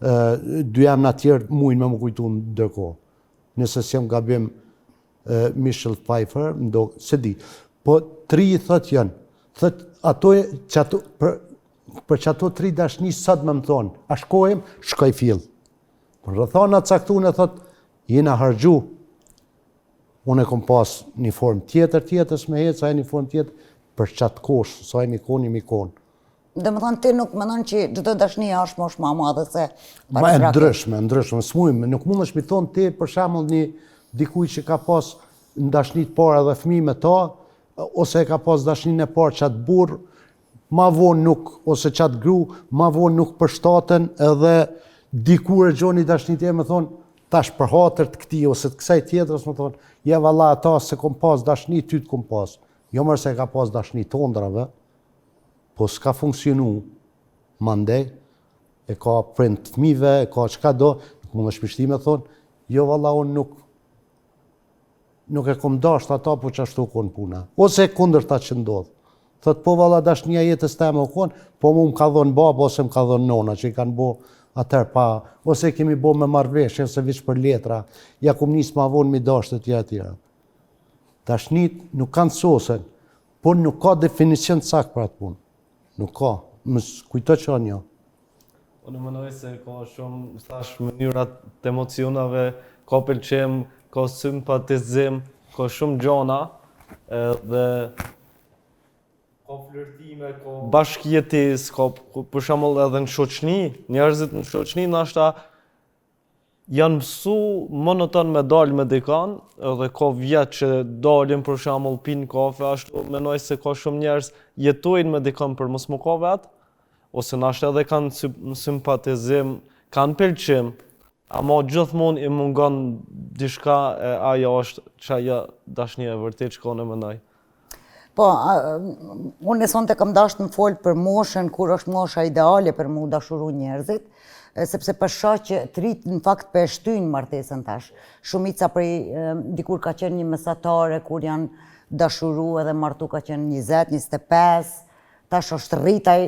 ë dy emna tjerë mujnë me më kujtu ndërkohë. Nëse s'jam gabim Michelle Pfeiffer, ndo, s'e di. Po tri thot janë. Thot ato qato për për qato tri dashni sot me më thonë, a shkojmë, shkoj fill. Po rrethana të caktune thot jena harxhu Unë e kom pas një formë tjetër tjetës me hec, ai një formë tjetër, për qatë kohë, sa jemi konë, jemi konë. Domethonë, ti nuk mendon që çdo dashni është moshë ma madhe se Ma e ndryshme, ndryshme, s'mujmë, nuk mundesh mi thonë ti, për shembull një dikuj që ka pas në dashni të parë edhe fëmijë me ta, ose e ka pas dashninë e parë qatë burrë, ma vonë nuk, ose qatë gru, ma vonë nuk përshtaten edhe dikur e gjon një dashni tjetër me thonë, tash për hatër të këtij ose të kësaj tjetrës me thonë, ja valla ata s'e kom pas dashni, ty të kom pas. Jo mërë se e ka pas dashni të ondrave, po s'ka funksionu, mandej, e ka prind të fmive, e ka çka do, nuk mundesh me shti me thonë, jo valla unë nuk, Nuk e kom dasht ata, po qashtu u kon puna. Ose e kundërta që ndodh. Thot, po valla dashnia e jetës teme u kon, po mu më ka dhonë baba ose më ka dhonë nona, që i kanë bo atëherë pa, ose e kemi bo me marrëveshje, ose veç për letra, ja kum nis ma vonë mi dasht e tjera e tjera. Dashnit nuk kanë sosen, por nuk ka definicion të saktë për atë punë. Nuk ka. Më kujto që një. Unë mendoj se ka shumë, thash, mënyra të emocionave, ka pëlqim, ka simpatizim, ka shumë gjona, edhe ka flirtime, ka bashkëjetesë, ka për shembull edhe në shoqni, njerëzit në shoqni nashta Janë mësu monoton me dalë me dikan, edhe ka vjet që dalin për shembull pinë kafe, ashtu menoj se ka shumë njerëz jetojnë me dikan për mos me kon vet, ose nashta edhe kanë simpatizim, kanë pëlqim, ama gjithmonë i mungon diçka e ajo është qajo dashnia e vërtetë që unë mendoj. Po, unë sonte kam dashtë me folë për moshën, kur është mosha ideale për mu dashuru njerëzit, sepse po shoh që të ritë në fakt po e shtyjnë martesën tash. Shumica prej, dikur ka qenë një mesatare, kur janë dashuru edhe martu ka qenë 20, 25, tash është rrit ai,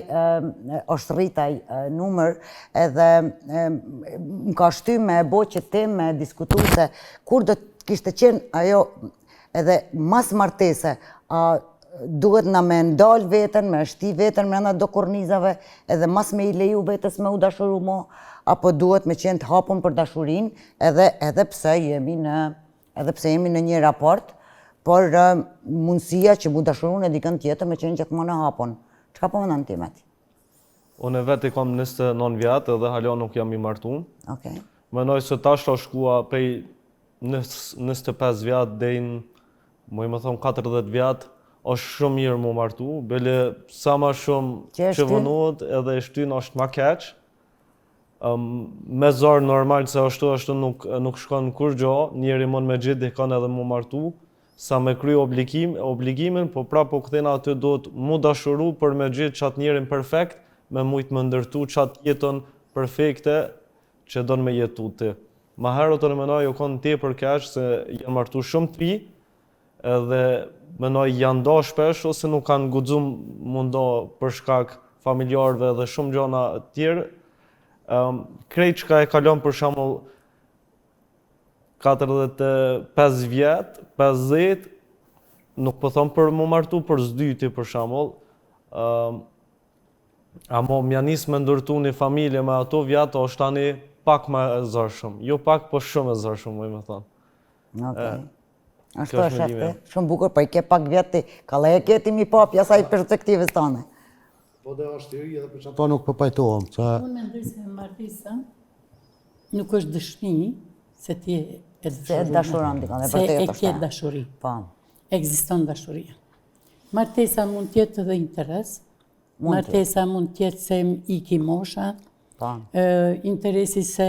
është rrit ai numër edhe më ka shty me e bo që ti me diskutu se kur do të kishte qenë ajo edhe mas martese, a duhet na me ndal veten, me shti veten mrena do kornizave, edhe mas me i leju vetes me u dashuru mo, apo duhet me qenë të hapun për dashurinë, edhe, edhe pse jemi në, edhe pse jemi në një raport, por mundësia që mu dashuru në dikën tjetër me qenë gjithmonë e hapun. Çka po mendon ti, Meti? Unë vetë i kam 29 vjet edhe hala nuk jam i martum. Okej. Mendoj se tash është koha prej 25 vjet deri në, muj me thonë 40 vjet, është shumë mirë mu martu, bile sa ma shumë që vonohet edhe e shtyn është ma keq. Um, me zor normal se ashtu ashtu nuk nuk shkon kurgjo, njeri mund me gjet dikon edhe mu martu, sa me kry obligim, obligimin, po prapë po kthena aty duhet mu dashuru për me gjet qat njerin perfekt, me mujt me ndërtu qat jetën perfekte që don me jetu ti. Ma herët unë menoj u kon tepër keq se janë martu shumë të ri edhe menoj janë nda shpesh ose nuk kanë guxu mu nda për shkak familjarëve dhe shumë gjona tjerë. Um, krejt çka e kalon për shembull 45 vjet, 50, nuk po thom për mu martu për s'dyti për shembull, um, Amo m'ja nis me ndërtu një familje me ato vjet është tani. pak ma e zorshëm. Jo pak, po shumë e zorshëm, muj me thonë. Okej. Ashtu është shefte, shumë bukur, po i ke pak vjet ti, kallaj e ke ti mi pa pjesa i perspektivës tane. Po dhe është i ri edhe për qato nuk po pajtohem. Se... Unë mendoj se martesa nuk është dëshmi se ti e dashuron. Se e dashuron dikon, e vërtet është. Se e ke dashuri. Po. Ekziston dashuria. Martesa mund të jetë edhe interes, martesa mund të jetë se më iki mosha, po. interesi se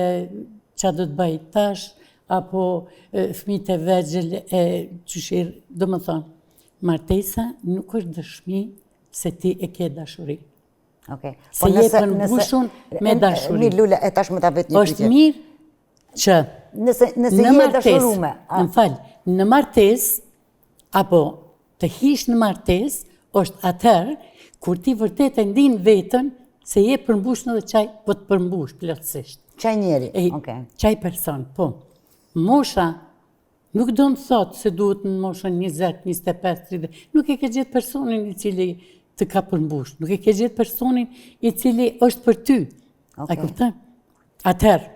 ça do të bëj tash, apo fmijt e vegjël e qyshir, domethonë, martesa nuk është dëshmi se ti e ke dashuri. Okej. Se po je përmbushun me dashuri. Mirë, Lule, e tash me ta vet një pyetje. është mirë që nëse, nëse në martesë, më fal, në martesë, Apo, të hish në martesë është atëherë kur ti vërtet e ndin veten se je përmbush edhe qaj po të përmbush plotësisht. Qaj njeri, okej. Qaj person, po. Mosha nuk do të thotë se duhet në moshën 20, 25, 30, nuk e ke gjetë personin i cili të ka përmbush, nuk e ke gjetë personin i cili është për ty. A kupton? Atëherë,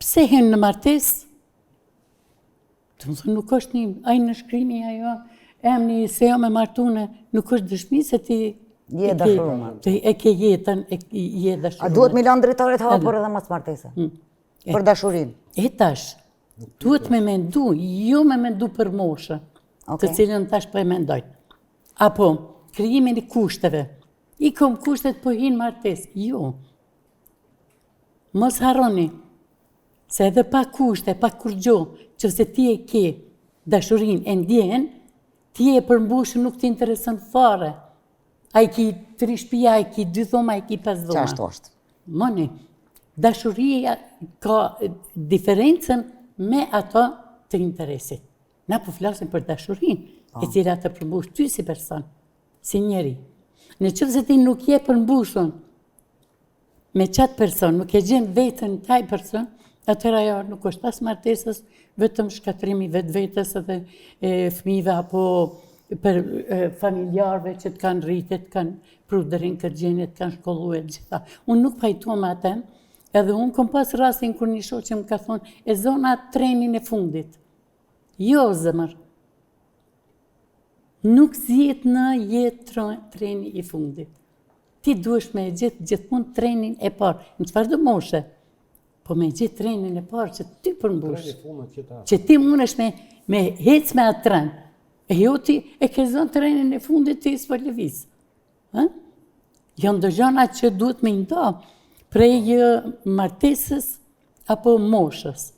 pse hin në martesë? Domethonë, nuk është një, ai nënshkrimi, ajo, emni, se jam e martune, nuk është dëshmi se ti... Je dashurume. Ti e ke jetën, e je dashurume. A duhet mi lanë dritaret hapur edhe mas martese? Mm. Për dashurinë? E tash, duhet me mendu, jo me mendu për moshë, të cilën tash po e mendojnë. Apo, krijimin e kushteve. I kom kushtet po hi n'martesë. Jo. Mos harroni, Se edhe pa kushte, pa kurgjo, që se ti e ke dashurinë e ndjen, ti e përmbush nuk të intereson fare. A i ki tri shpia, a i ki dy dhoma, a i ki pesë dhoma. Qashtu është? Moni, dashuria ka diferencën me ato të interesit. Na po flasim për dashurinë, e po. cila të përmbush ty si person, si njeri. Në qoftë se ti nuk je përmbushun, me qatë person, nuk e gjen veten te ai person, atëherë ajo nuk është as martesës, vetëm shkatërrimi vetvetes edhe e fëmijëve apo për familjarëve që të kanë rritë, të kanë pru deri në këtë gjendje, të kanë shkollu e gjitha. Unë nuk pajtohem me atë, edhe unë kom pas rastin kur një shoqe më ka thonë, e zona trenin e fundit. Jo, zemër. Nuk zihet në jetë treni i fundit. Ti duhesh me e gjetë gjithmonë trenin e parë, në çfarëdo moshe, po me gjetë trenin e parë që ty përmbush, që ti mundesh me, me hec me atë tren, e jo ti e ke zonë trenin e fundit ti s'po lëviz. Ë? Janë do gjana që duhet me i nda prej martesës apo moshës.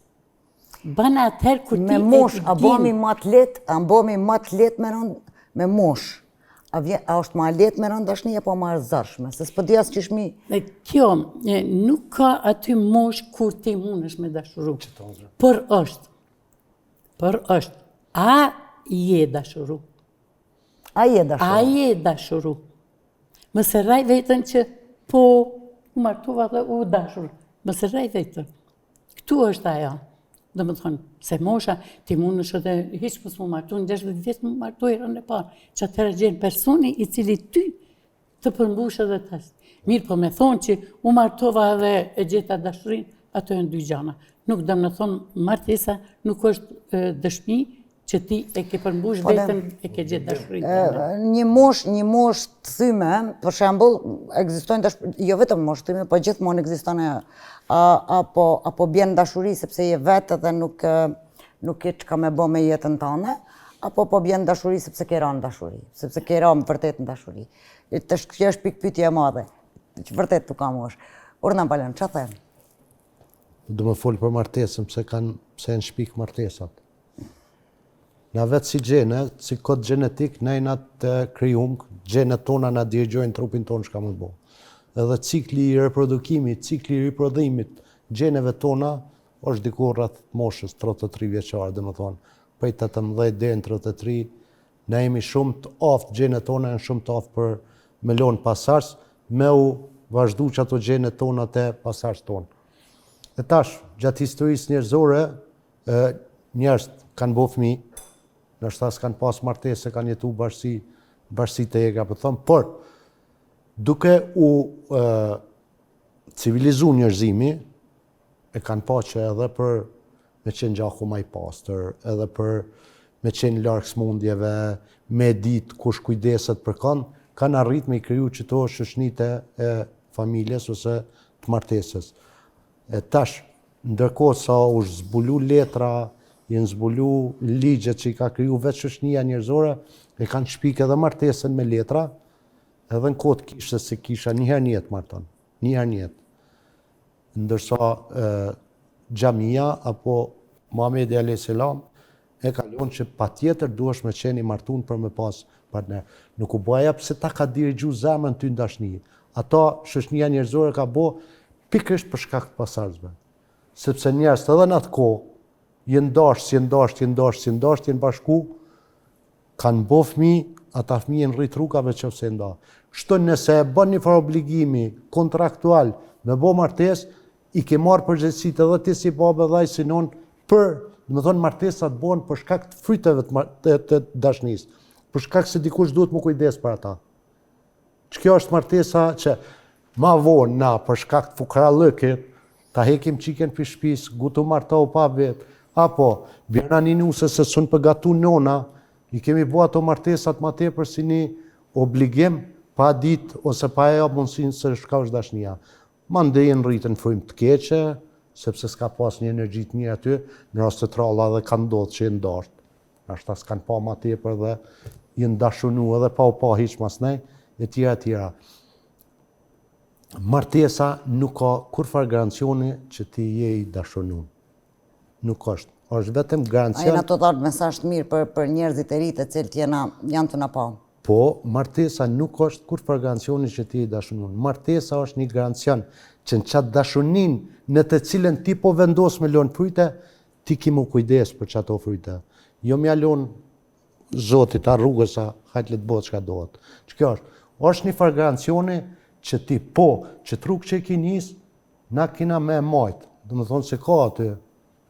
Bën atëherë kur ti Me moshë, a bohemi ma të lehtë, a bohemi ma të lehtë me rënë me moshë? A, vje, a është ma lehtë me rënë dashni apo ma e zorshme? Se s'po di as qysh mi... E, kjo, e, nuk ka aty moshë kur ti mundesh me dashuru. Por është, por është, a je dashuru? A je dashuru? A je dashuru? Mos e rrej veten që po u martova dhe u dashuru. Mos e rrej veten. Këtu është ajo. Domethonë, se mosha, ti mundesh edhe hiç mos m'u martu, në 60 vjetë m'u martu herën e parë, që atëherë gjen personi i cili ty të përmbush edhe të Mirë, po me thonë që u martova edhe e gjeta dashurinë, ato janë dy gjana. Nuk domethonë, martesa nuk është dëshmi që ti e ke përmbush po, veten, e ke gjetë dashurinë tënde. Një moshë, një moshë të thyme, për shembull, ekzistojnë dash, jo vetëm moshë të thyme, po gjithmonë ekziston ajo. A, apo apo bjen dashuri sepse je vetë dhe nuk nuk ke çka me bë me jetën tënde, apo po bjen dashuri sepse ke ra në dashuri, sepse ke ra vërtet në dashuri. Tash kjo është pikëpyetje e madhe. Që vërtet nuk ka moshë. Urdhno Valon, ç'a them? Do me folë për martesën, pse kanë, pse janë shpik martesat. Na vetë si gjene, si kod gjenetik, na jena të krijum, gjenet tona na dirigjojnë trupin tonë çka me bo. Edhe cikli i reprodukimit, cikli i riprodhimit gjeneve tona, është diku rreth moshës 33 vjeçare, domethonë, prej 18 deri në 33, na jemi shumë të aftë, gjenet tona janë shumë të aftë për me lonë pasardhës, me u vazhdu qato gjenet tona te pasardhësit tonë. E tash, gjatë historisë njerëzore, njerëzit kanë bo fëmi, ndoshta s'kanë pas martesë, kanë jetu bashkësi, bashkësi të egra, po thom, por, duke u e, civilizu njerëzimi, E kanë pa që edhe për me qenë gjaku ma i pastër, edhe për me qenë larg smundjeve, me ditë kush kujdeset për kanë, kanë arrit me i kriju qëto shoqnitë e familjes ose të martesës. E tash, ndërkohë sa u zbulu letra, janë zbulu ligjet që i ka kriju vetë shoqnia njerëzore, e kanë shpik edhe martesën me letra, edhe në kohë të kishës se kisha një herë n'jetë marton, një herë n'jetë. Ndërsa xhamia apo Muhamedi alayhis salam e ka lënë që patjetër duhesh me qenë i martun për me pas partner. Nuk u bo ajo pse ta ka dirigju zemrën ty në dashni. Ato shoqnia njerëzore ka bo pikërisht për shkak të pasardhësve. Sepse njerëzit edhe në atë kohë janë dashtë, s'janë dashtë, janë dashtë, s'janë dashtë, janë bashku, Kanë bo fmi, ata fmi janë rrit rrugave qofse janë nda. Kështu nëse e bën një farë obligimi kontraktual me bo martesë, i ke marrë përgjegjësitë edhe ti si babë edhe ai si nonë për, domethonë martesat bohen për shkak të fryteve të, të, të dashnisë, për shkak se dikush duhet m'u kujdes për ata. Që kjo është martesa që ma vonë na për shkak të fukarallëkit, ta hekim çikën prej shpisë, gut u martu pa vetë, apo bjerna një nuse se s'un po gatu nona, i kemi bo ato martesat ma tepër si një obligim pa ditë ose pa e jap mundësinë se çka është dashnia. Mandej janë rritë në frymë të keqe, sepse s'ka pas një energji të mirë aty, në raste të rralla edhe ka ndodhë që janë dashtë. Nashta s'kanë pa ma tepër dhe janë dashunu edhe pa u pa hiç masnej, e tjera, e tjera. Martesa nuk ka kurrfarë garancioni që ti je i dashunun. Nuk është. është vetëm garancion... A jena tu dhanë mesazh të mirë për, për njerëzit e ri të cilët jena, janë tu na pa? Po, martesa nuk është kurrfarë garancioni që ti je i dashunun. Martesa është një garancion që në qatë dashuninë në të cilën ti po vendos me lonë fryte, Ti ki m'u kujdes për qato fryte. Jo m'ja lon Zotit a rrugës a hajt le të bëhet çka dohet. Që kjo është? Është një farë garancioni që ti po, qët rrugë që e ki nis, na kina me e majt. Domethonë se ka aty,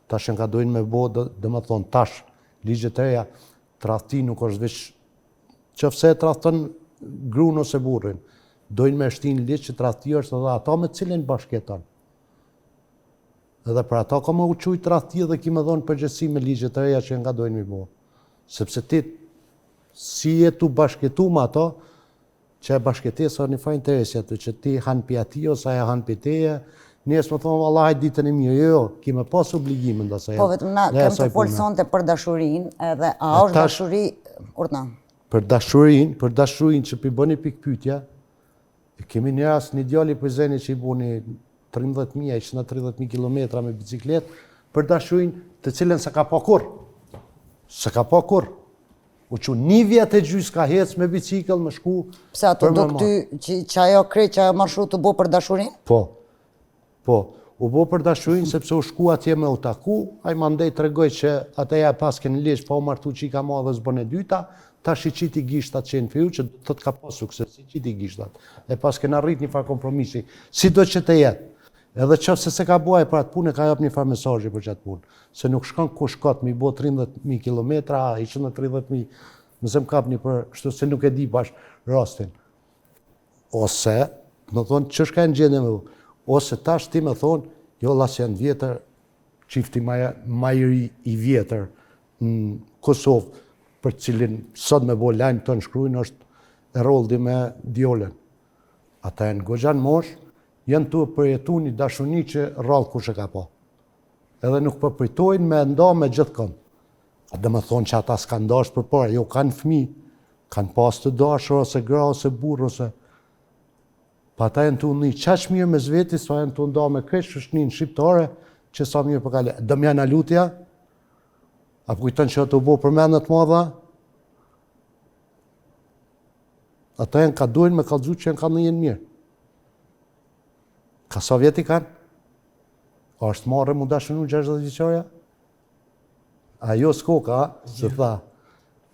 tash janë ka dojnë me bo, domethonë tash, ligjet e reja, tradhti nuk është veç, qoftë se e tradhton grun ose burrin, dojnë me shti në ligj që tradhti është edhe ata me cilin bashkëjeton. Edhe për ata ka me u qujt tradhti dhe ki me dhonë përgjegjësi me ligje të reja që janë ka dojnë mi bo. Sepse ti, si je tu bashkëjetu me ato, që e bashkëjetesa një farë interesi aty, që ti han pi atij ose ajo han pi teje, nesër me thonë, valla hajt ditën e mirë, jo, jo, ki me pas obligime ndaj Po, vetëm na, kem tu folë sonte për dashurinë, edhe a është dashuri, urdhno? Për dashurinë, për dashurinë që p'i bëni pikëpytje, E kemi një rast, një djali Prizrenit që i boni 13.000, 130.000 kilometra me bicikletë, për dashurinë të cilën s'e ka pa kurrë. S'e ka pa kurrë. U çu një vjet e gjysë ka hec me bicikël, me shku... Pse a t'u duk ty që, që ajo krejt që ajo marshrut u bo për dashurinë? Po, Po, u bo për dashurinë sepse u shku atje me u taku, ai mandej tregoi që atë ja e paske në ligj pa u martu çika ma dhe s'bën e dyta, tash i qiti gishtat që jenë feju që do të thotë ka pas sukses, i qiti gishtat. E pasken arrit një farë kompromisi, sido që të jetë. Edhe qoftë se s'e ka bo ai për atë punë, e ka jap një farë mesazhi për qatë punë. Se nuk shkon kush kot me i bo 13.000 kilometra, 130.000, nëse më kapni për kështu se nuk e di bash rastin. Ose, me thonë, që shka e në gjendje me bu? Ose tash ti me thonë, jo la se janë vjetër, çifti ma, ma i ri i vjetër në Kosovë, për cilin sot me bo lajm të shkrujnë, është Eroldi me Diolën. Ata janë goxha në moshë, janë tu përjetu një dashuni që rrallë kush e ka pa. Edhe nuk po përtojnë me nda me gjithkënd. A do me thonë që ata s'kanë dashtë përpara, jo kanë fmi, kanë pas të dashur ose gra ose burrë ose... Pa ata janë tu ni qaq mirë mes veti, sa janë tu nda me krejt shoqninë shqiptare, që sa mirë po kalojnë. Do m'ja nalu ti a? A po kujton që ato bo përmendje të madha? Ata janë ka dojnë me kallzu që janë ka ndihen mirë. Ka sa vjet i kanë? A është marre mu dashunu 60 vjeçarja? Ajo s'koka, se tha,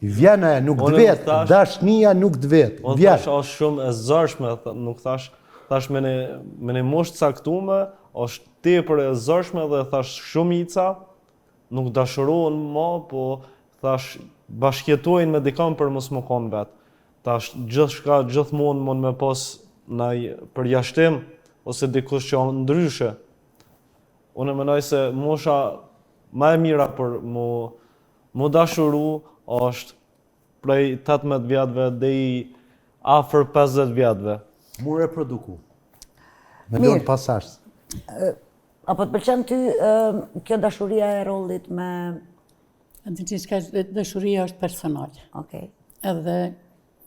vjen e nuk të vet, dashnia nuk të vet. Unë thash është shumë e zorshme, nuk thash, thash me një, me një moshë të caktume, është tepër e zorshme dhe thash shumica nuk dashurohen ma, po thash bashkjetojnë me dikon për mos me konë vetë. Tash gjithçka gjithmonë mund me pas naj përjashtim ose dikush që ndryshe. Unë menoj se mosha ma e mira për mu, mu dashuru është prej 18 vjetëve deri afër 50 vjetëve. Mu reproduku. Me lënë pasardhës. A po të pëlqen ty kjo dashuria e rollit me... A di çka dashuria është personale. Okej. Edhe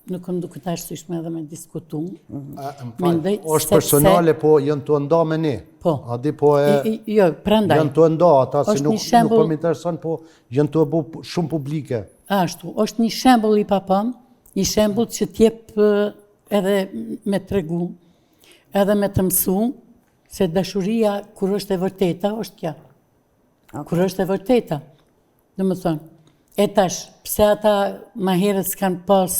nuk më duket e arsyeshme edhe me diskutu. Mhm. Mendoj është personale, po janë tu e nda me ne. Po. A di po e... Jo, prandaj. Janë tu e nda, ata si nuk, nuk po më intereson, po janë tu e bo shumë publike. Ashtu, është një shembull i papam, një shembull që t'jep edhe me tregu, edhe me të mësu, se dashuria kur është e vërteta, është kjo. Kur është e vërteta. Domethënë, e tash, pse ata ma herët s'kanë pas,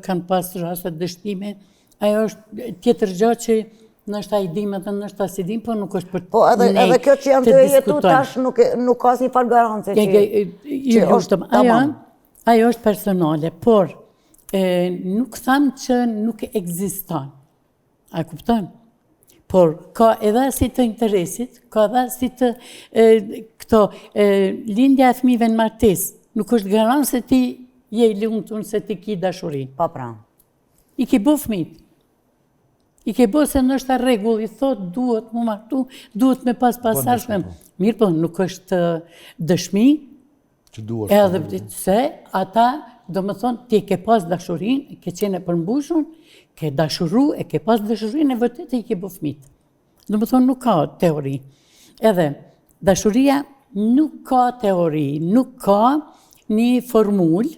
kanë pas raste dështime, ajo është tjetër gjë që ndoshta i dim edhe ndoshta s'i dim, po nuk është për Po edhe, ne edhe kjo që janë tu jetu tash nuk, nuk ka asnjë farë garance që, që është ajo, ajo është personale, por e, nuk tham që nuk ekziston. A kupton? Por ka edhe asi të interesit, ka edhe asi të e, këto e, lindja e fëmijëve në martesë, nuk është garant se ti je i lumtun se ti ki dashuri. Po pra. I ke bo fëmijët. I ke bo se ndoshta rregulli thot duhet mu martu, duhet me pas pasardhës. Po. Mirë po, nuk është dëshmi, Që duhet. Edhe se ata, domethënë, ti ke pas dashurinë, ke qenë e përmbushun, ke dashuru, e ke pas dashurinë e vërtetë e i ke bo fmit. Domethënë, nuk ka teori. Edhe, dashuria nuk ka teori, nuk ka një formulë,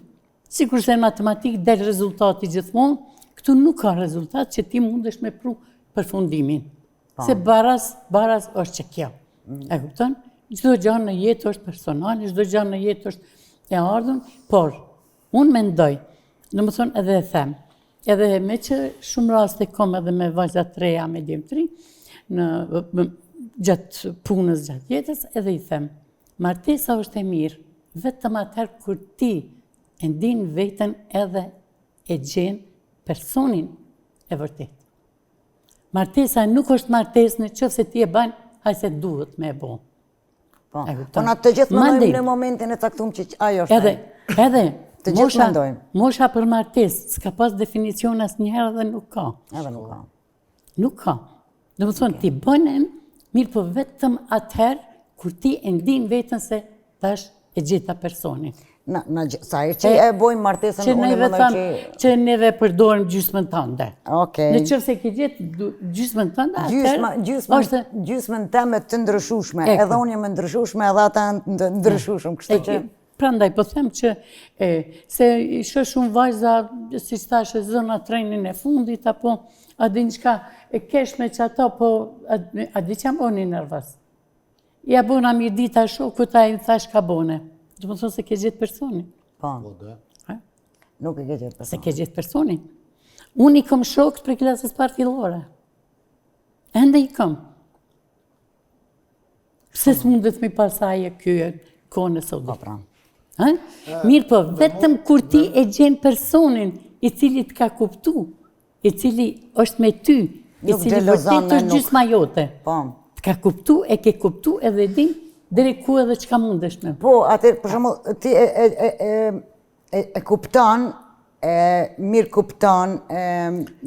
sikurse në matematikë del rezultati gjithmonë, këtu nuk ka rezultat që ti mundesh me pru përfundimin. Po. Se baras, baras është që kjo. Mm. E kupton? Çdo gjë në jetë është personale, çdo gjë në jetë është e ardhun, por unë mendoj, domethënë edhe e them, edhe meqë shumë raste kom edhe me vajza të reja, me djem të ri, në, në, gjatë punës, gjatë jetës, edhe i them, martesa është e mirë, vetëm atëherë kur ti e ndin veten edhe e gjen personin e vërtetë. Martesa nuk është martesë në qoftë se ti e ban, haj se duhet me e bo. Po, po na të gjithë mendojmë në momentin e caktum që ajo është. Edhe, edhe, të gjithë mendojmë. Mosha për martesë, s'ka pas definicion asnjëherë dhe nuk ka. Edhe nuk ka. Nuk ka. Domethënë, ti bëne, mirëpo vetëm atëherë, kur ti e ndin veten se tash e gjeta personin. Na, na, sa herë që e bojmë martesën, unë e mendoj që... Që neve përdorim gjysmën tënde. Okej. Në qoftë se ke gjetë gjysmën tënde, atëherë... Gjysmën, gjysmën teme të ndryshushme, edhe unë jam e ndryshushme, edhe ata janë të ndryshushëm, kështu që... Prandaj, po them që, e, se i shoh shumë vajza, siç thashë, zëna trenin e fundit, apo, a din çka, e kesh me qato, po, a, a di që jam boni nervoz. Ja bona mirëdita shokut, ai më tha çka bone. Domethënë s'e ke gjetë personin. Po. Po, dhe. Nuk e ke gjetë personin. S'e ke gjetë personin. Unë i kom shokët prej klasës parë fillore. Ende i kom. Pse s'mundet me pas ai e ky kohën e sotit? Po, pra. Ha? Mirë po, vetëm kur ti e gjen personin i cili të ka kuptu, i cili është me ty, i cili vërtet është gjysma jote. Po. Të ka kuptu, e ke kuptu edhe din, deri ku edhe çka mundesh me. Po, atëherë, për shembull, ti e, e, e, e, e, e kupton, e mirëkupton, e,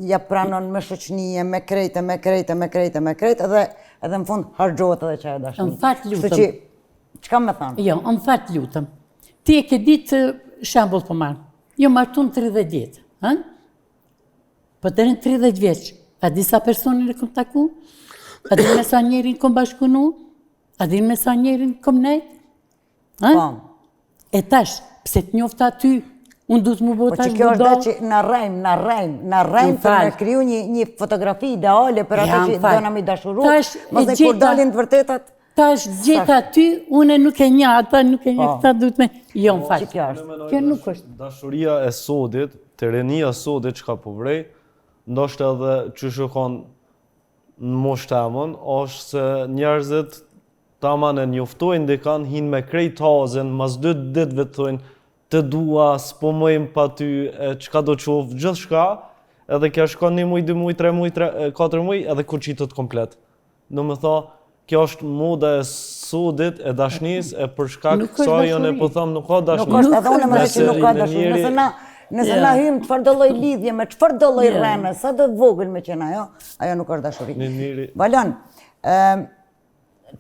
ja pranon me shoqnie, me krejt, me krejt, me krejt, me krejt, edhe, edhe në fund harxhohet edhe qajo dashni. Në fakt lutëm. Kështu që, çka me thanë? Jo, në fakt lutëm. Ti e ke ditë shembull po marr. Jo martu në 30 vjet, ha? Po deri në 30 vjeç, a di sa personin e kom taku? A di me sa njerin kom bashkëpunu? A di me sa njerin kom nejt? Ha? Po. E tash, pse të njofta ty, unë du të mu bo po tash Po që kjo është dhe që na rrejmë, na rrejmë, na rrejmë për me kriju një, një fotografi ideale për ato që dona mi dashuru, tash, mos e kur dalin të vërtetat, Tash gjeta ty, unë nuk e njoh, ata nuk e njoh, po. këta duhet me... Jo, më fal. Kjo është. Kjo nuk është. Dashuria e sodit, te rinia e sodit çka po vrej, ndoshta edhe qysh u kon në moshë temën, është se njerëzit taman e njoftojnë dikan, hinë me krejt hazin, mas dy ditëve të thojnë, të dua, s'po mujm pa ty, e çka do qoftë, gjithçka, edhe kjo shkon një muj, dy muj, tre muj, tre, katër muj, edhe koçitet komplet. Domethonë, Kjo është moda e sodit e dashnisë e për shkak kësaj unë po them nuk ka dashni. Nuk është edhe unë mendoj që nuk ka dashni. Nëse na nëse na hyjmë çfarëdo lloj lidhje me çfarëdo lloj rrene, sado e vogël me qenë ajo, ajo nuk është dashuri. Valon, ëm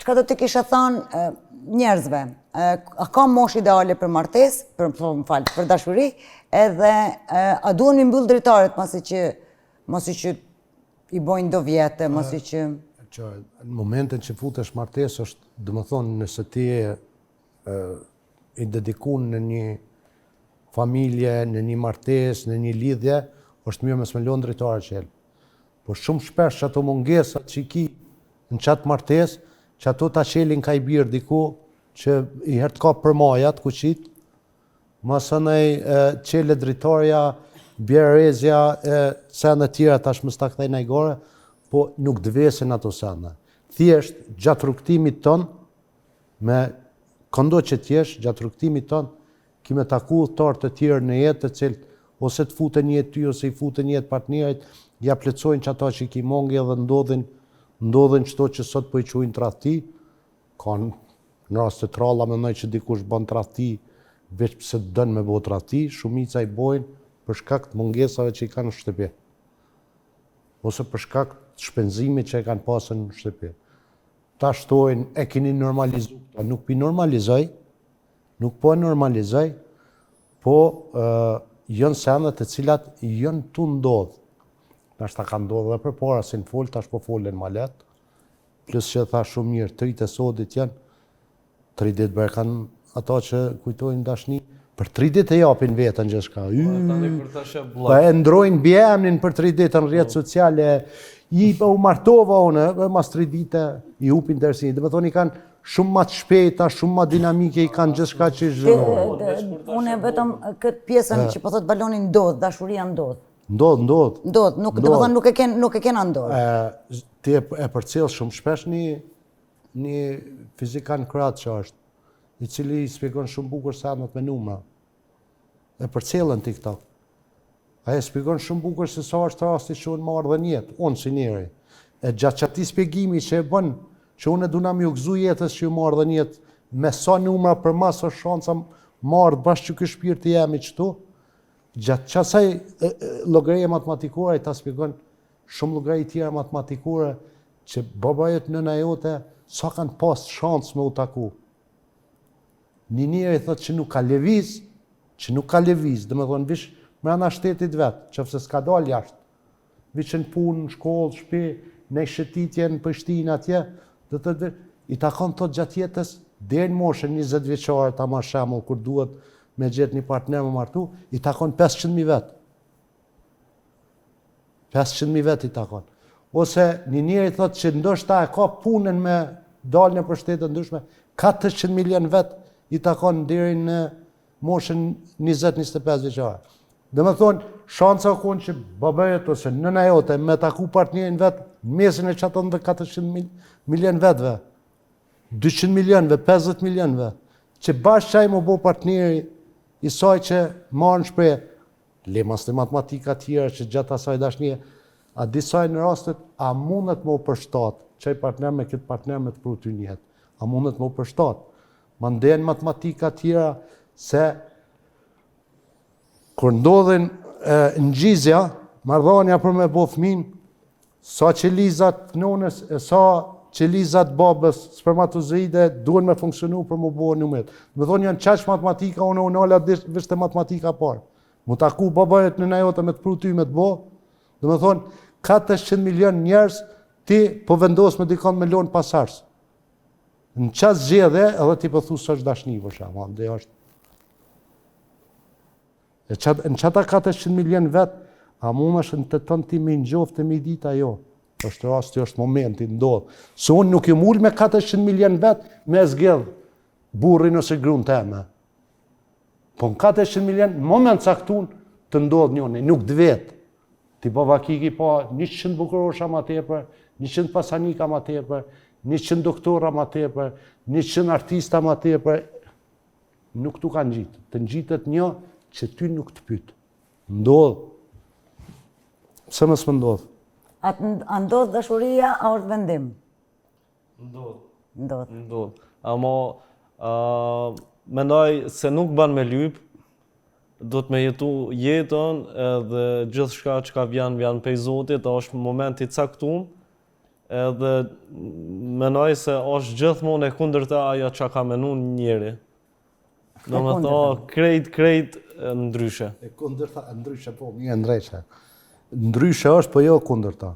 çka do të kishe thënë njerëzve? A ka moshë ideale për martesë, për po, më fal, për dashuri, edhe a duhen mi mbyll dritaret masi që masi që i bojnë do vjetë, masi që... Që në momentin që futesh martesë është, domethonë, nëse ti je i dedikun në një familje, në një martesë, në një lidhje, është mirë mos me lonë dritare çelë. Po shumë shpesh qato mungesat që i ki në qatë martesë, qato ta çelin ka i birë diku, që i herë të kap për maja të kuqit, Masanej çelet dritarja, bjer rezja e sende tjera tash mos ta kthej në gore, po nuk të vesin ato sende. Thjesht gjatë rrugëtimit tënd me këndo që t'jesh, gjatë rrugëtimit tënd ki me taku udhëtarë të tjerë në jetë të cilët ose të futen në jetë ty ose i futen në jetë partnerit, ja plotësojnë qato që i ki mangu dhe ndodhin ndodhin qëto që sot po i quajnë tradhti, Ka në raste të rralla mendoj që dikush bën tradhti veç pse don me bo tradhti, shumica i bojnë për shkak të mungesave që i kanë në shtëpi. Ose për shkak të shpenzimit që e kanë pasë në shtëpi. Tash thojnë e keni normalizu këto, nuk pi normalizoj, nuk po e normalizoj, po janë sende të cilat janë tu ndodhë. Nashta ka ndodhë edhe përpara, s'janë folë, tash po folen ma lehtë, Plus që tha shumë mirë, të ritë e sodit janë, tri ditë bërë kanë ato që kujtojnë dashni, për tri ditë e japin veten gjithçka. Po, po e ndrojnë mbiemnin për tri ditë në rrjet po. sociale, i po u martova unë, e mas tri dite i hupin interesin. Domethonë i kanë shumë ma të shpejta, shumë ma dinamike, i kanë gjithçka që i zhvillojnë. Unë vetëm këtë pjesën që po thotë Valoni ndodh, dashuria ndodh. Ndodh, ndodh. Ndodh, nuk, domethonë nuk e ken, nuk e kena n'dorë. E, ti e, e përcjell shumë shpesh një, një fizikan kroat që është, i cili i spjegon shumë bukur sendet me numra. E përcjell në TikTok. Ai e spjegon shumë bukur se sa është rasti që unë marrë dhe n'jetë, unë si njeri. E gjatë qatij spjegimi që e bën, që unë e duna me ju gëzu jetës që ju marrë dhe n'jetë, me sa numra për mas është shansa marrë bashkë që ky shpirti jemi qëtu, Gjatë qasaj llogarie matematikore ai ta spjegon shumë llogari tjera matematikore që baba jot nëna jote sa kanë pas shans me u taku. Një njeri thotë që nuk ka lëviz, që nuk ka lëviz, domethonë veç mrena shtetit vet, qofse s'ka dalë jashtë. Veç në punë, në shkollë, shpi, në shëtitje, në Prishtinë, atje, do të thotë, i takon thotë gjatë jetës, deri në moshën 20 vjeçare, ta marr shembull, kur duhet me gjetë një partner me martu, i takon 500.000 vetë. 500.000 vetë i takon. Ose një njeri thotë që ndoshta e ka punën me dalë nëpër shtete ndryshme, 400 milion vetë i takon deri në moshën 20-25 vjeçare. Domethonë, shansa o konë që baba jot ose nëna jote me taku partnerin vet në mesin e qatyne 400 milion vetëve, 200 milionëve, 50 milionëve, që bash qaj m'u bo partneri i saj që marrë në shpreh, le mas të matematika tjera që gjatë asaj dashnije, a disa në rastet, a mundet me u përshtat, qaj partner me këtë partner me të pru ty n'jetë, a mundet me u përshtat, Mandej matematika tjera se kur ndodhin ngjizja, marrëdhania për me bo fëmin, sa qelizat nonës e sa qelizat babës spermatozoide duhen me funksionu për m'u bo numrit. Domethonë janë qaq matematika, unë u nala veç te matematika parë. M'u taku baba jot nëna jote me të pru ty me të bo, domethonë 400 milion njerëz ti po vendos me dikon me lonë pasardhës. Në qatë zgjedhje, edhe ti po thu s'është dashni, për shembull, dhe është. E qatë, në qata 400 milion vetë, a mundesh në të tonë ti me njoftë e me ditë ajo? është rasti, është momenti, ndodh. Se unë nuk jam ulë me 400 milion vetë me zgjedh burrin ose grun teme. Po në 400 milion, në moment caktun, të ndodh njoni, nuk të vetë. Ti po vaki ki pa 100 bukurosha ma tepër, 100 pasanika ma tepër, 100 doktora ma tepër, 100 artista ma tepër, nuk t'u ka ngjitë. Të ngjitet një që ty nuk të pyt. Ndodh. Pse mos me ndodh? A, a ndodh dashuria, a është vendim? Ndodh. Ndodh. Ndodh. Amo, uh, mendoj se nuk ban me lyp, do të me jetu jetën edhe gjithçka çka vjen, vjen pej Zotit, është moment i caktum, edhe mendoj se është gjithmonë e kundërta ajo çka ka menu njeri. Domethonë, krejt, krejt ndryshe. E kundërta, ndryshe, po, mirë, ndryshe. Ndryshe është, po jo e kundërta.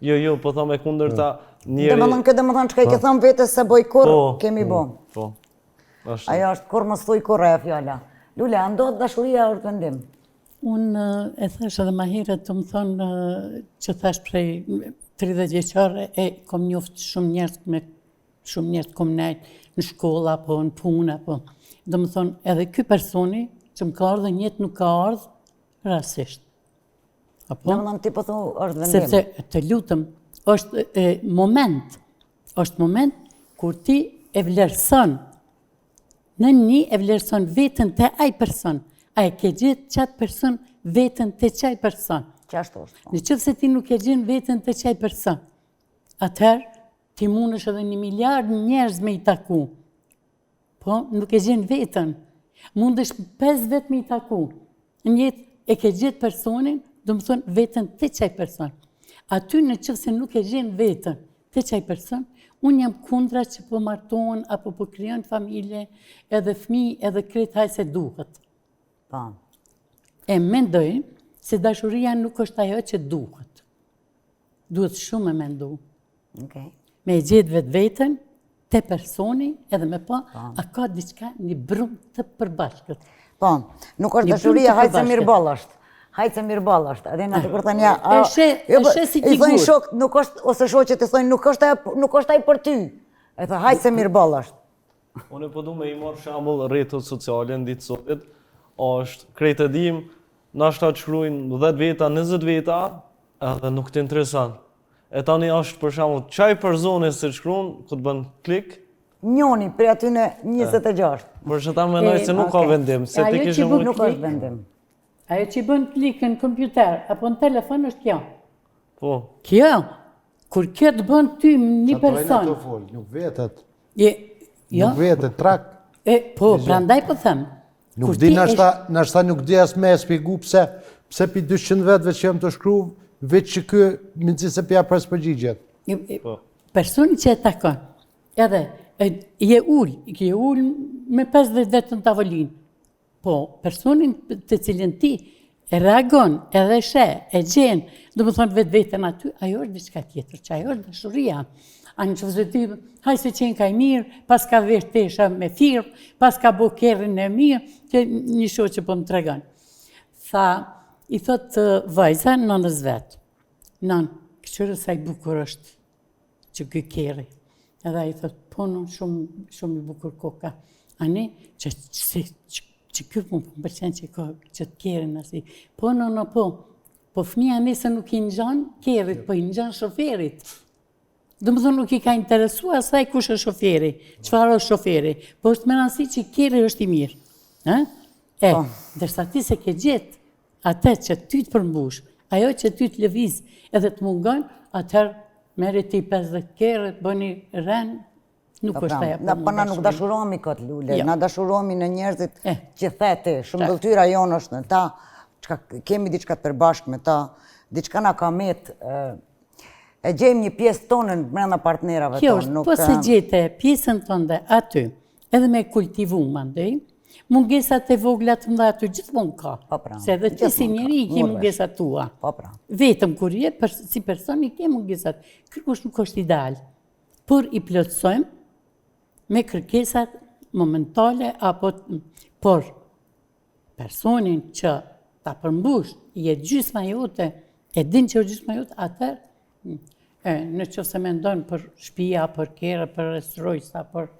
Jo, jo, po thom e kundërta njeri... Domethonë, këtë domethonë, çka i ke po. thonë vetes s'e boj kurrë, po, kemi bo. Po, Ashtu. Ajo është kurrë mos thuj kurrë e fjala. Lule, a ndodh dashuria është vendim? Unë e thash edhe ma herët, domethonë që thash prej 30 vjeçare e kom njoft shumë njerëz me shumë njerëz kom nejt në shkolla, apo në punë, apo... Domethonë, edhe ky personi që më ka ardhë në jetë nuk ka ardhë rastisht. Apo? Domethonë, ti po thu, është vendim. Sepse, të lutem, është e, moment, është moment kur ti e vlerëson, në një e vlerëson veten te ai person, a e ke gjetë qat person veten te qaj person. Qashtu është. Po. Në qoftë se ti nuk e gjen veten te qaj person, atëherë Ti mundesh edhe një miliard njerëz me i taku, po nuk e gjen veten. Mundesh 5 vetë me i taku. Në jetë e ke gjetë personin, domethonë veten te qaj person. Aty në qoftë se nuk e gjen veten te qaj person, unë jam kundra që po martohen, apo po krijon familje, edhe fmi, edhe krejt hajt se duhet. Po. E mendoj se dashuria nuk është ajo që duhet. Duhet shumë me mendu. Okay. Me e gjetë vetveten te personi edhe me pa, po. a ka diçka një brumë të përbashkët. Po, nuk është dashuria, hajt se mirëboll është. Hajt se mirëboll është. Edhe në të kur thënë ja, e she, jo, e she si figurë. I thonë shok, nuk është, ose shoqet i thonë, nuk është, nuk është ai për ty. E thë, hajt se mirëboll është. Unë po du me i marrë shembull rrjetet sociale në ditë sotit, është krejt e dim, nashta të shkrujnë 10 veta, 20 veta, edhe nuk të interesan. E tani është për shembull qaj personi se të shkrun, ku të bën klik, Njoni prej atyne 26. Për qata mendoj se nuk ka vendim, se ti kishe mund... Nuk është vendim. Ajo që i bën klik në kompjuter, apo në telefon është kjo. Po. Kjo, kur kjo të bën ty një person... Të fol, nuk vetet. Je, jo. Nuk vetet, trak. E, po, prandaj po them. Nuk di, nashta, nashta nuk di as me e spjegu pse, pse pi 200 vetëve që jam tu shkru, veç që ky, mezi se pja pres përgjigjet. Po. Personi që e takon, edhe, e, je ul, je ul me 50 vetë në tavolinë, Po, personin të cilin ti e reagon, edhe sheh, e gjen, domethonë vetveten aty, ajo është diçka tjetër, që ajo është dashuria. A në qoftë se ti, haj se qenka i mirë, paska vesh tesha me firmë, paska bo kerrin e mirë, që një shoqe po më tregon. Tha, i thot vajza nënës vet, nënë, këqyre sa i bukur është, që ky kerri. Edhe ai thot, po nënë shumë, shumë i bukur koka. Ani, që, që, që, që ky po më pëlqen që ka qët kerrin asi. Po nënë, po, po fëmija nesër nuk i ngjan kerrit, po i ngjan shoferit. Domethonë nuk i ka interesu asaj kush është shoferi, çfarë është shoferi, po është me rëndësi që kerri është i mirë. Ha? E, po. ndërsa ti s'e ke gjetë Atë që ty të përmbush, ajo që ty të lëviz edhe të mungon, atëherë merri ti 50 kerre, bëni ren, nuk po, është ajo për Po na nuk dashurohemi kot Lule, jo. na dashurohemi në njerëzit eh. që the ti, shëmbëlltyra jonë është në ta, çka, kemi diçka të përbashkët me ta, diçka na ka met, e gjejmë një pjesë tonën brenda partnerave tonë. Kjo është, po s'e gjete pjesën tënde aty, edhe me kultivu, mandej, mungesat e vogla të mëdha aty gjithmonë ka. Po pra, Se edhe ti si njeri i ke mungesat tua. Po pra. Vetëm kur je për, si person i ke mungesat. Kërkush nuk është ideal. Por i plotësojmë me kërkesat momentale apo por personin që ta përmbush, je gjysma jote, e din që është gjysma jote, atëherë, e, në qoftë se mendon për shpia, për kerre, për Rolls-Royce, për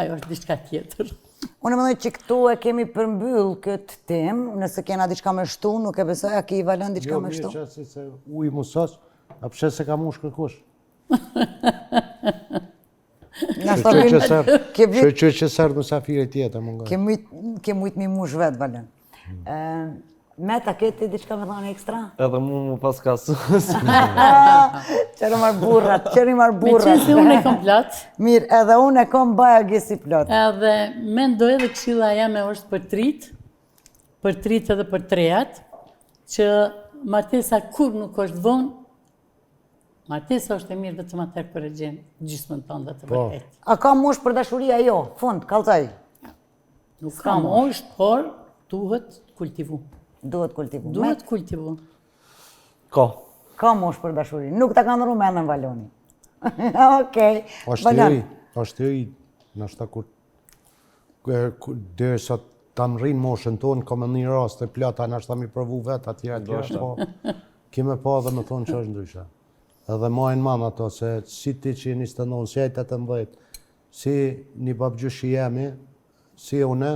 ajo është diçka tjetër. Unë mendoj që këtu e kemi përmbyll këtë temë, nëse kena diçka me shtu, nuk e besoj, a ki Valon diçka jo, me shtu? Jo, mirë që se uji mu sos, a pse s'e ka mush kërkush? Që që sërë mësafire tjetër, mungon. Ke mujt mi mush vetë, Valon. Meta, ke ti diçka me thonë ekstra? Edhe mu mu pas ka sus. Qëri marë burrat, qëri marë burrat. Me qenë se unë e kom plot. Mirë, edhe unë e kom baja gesi plot. Edhe mendoj edhe këshilla jeme është për t'ritë, për t'ritë edhe për t'rejat, që martesa kur nuk është vonë, martesa është e mirë vetëm atëherë kur e gjen gjysmën tënde të po. vërtetë. A ka moshë për dashuri a jo? Fund, kallzoj. Nuk ka moshë, por duhet kultivu. Duhet kultivu. Duhet kultivu. Ka. Ka moshë për dashuri. Nuk ta ka ndrru mendjen Valoni. Okej. është i ri, është i ri, nashta kur, derisa ta mrrin moshën tonë, ka me një rast e plota, nashta mi provu vetë, atje, atje, po, ki me pa dhe me thonë që është ndryshe. Edhe majnë man ato, se si ti që je 29, si ai 18, Si një babgjysh i jemi, si une,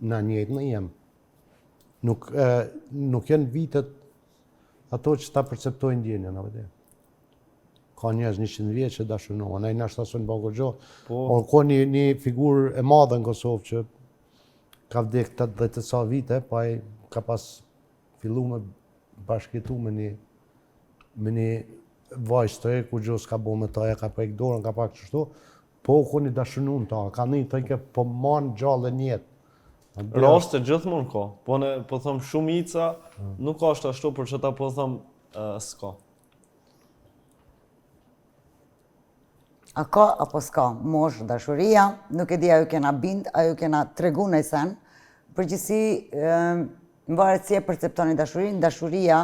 na njëjtë në jem. Nuk, e, nuk janë vitet ato që ta perceptojnë ndjenjën, apo ti? Ka njerëz 100 vjeç që dashunohen, ai nashta s'un bën kurgjo. Po. Por ka një një figurë e madhe në Kosovë që ka vdek 80 e sa vite, po ai ka pas fillu me bashkëjetu me një me një vajzë të re, kurgjo s'ka bo me ta, ja ka prek dorën, ka pak qështu, po u kon i dashunun ta, ka një të ike po man gjallë në jetë. Raste gjithmonë ka, po ne po them shumica nuk është ashtu, por që ta po them uh, s'ka. A ka apo s'ka moshë dashuria, nuk e di a ju kena bind, a ju kena tregu naj sen, përgjithësi mvaret si e perceptoni dashurinë, dashuria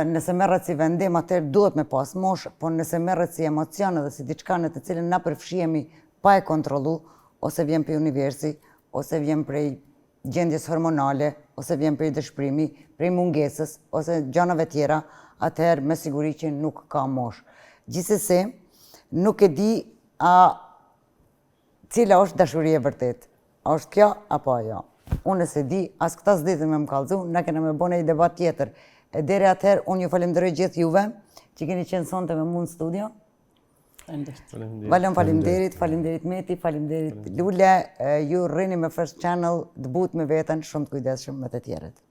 nëse merret si vendim, atëherë duhet me pas moshë, po nëse merret si emocion edhe si diçka në të cilën na përfshihemi pa e kontrollu, ose vjen prej universi, ose vjen prej gjendjes hormonale, ose vjen prej dëshprimi, prej mungesës, ose gjanave tjera, atëherë me siguri që nuk ka moshë. Gjithsesi, nuk e di a cila është dashuri e vërtetë. A është kjo apo ajo? Unë s'e di, as këta s'ditën me më kallzu, na kena me bo një debat tjetër. E deri atëherë, unë ju falenderoj gjithë juve që keni qenë sonte me mu në studio. Faleminderit. Valon faleminderit, faleminderit Meti, faleminderit Lule. Ju rrini me First Channel, të butë me veten, shumë të kujdesshëm me të tjerët.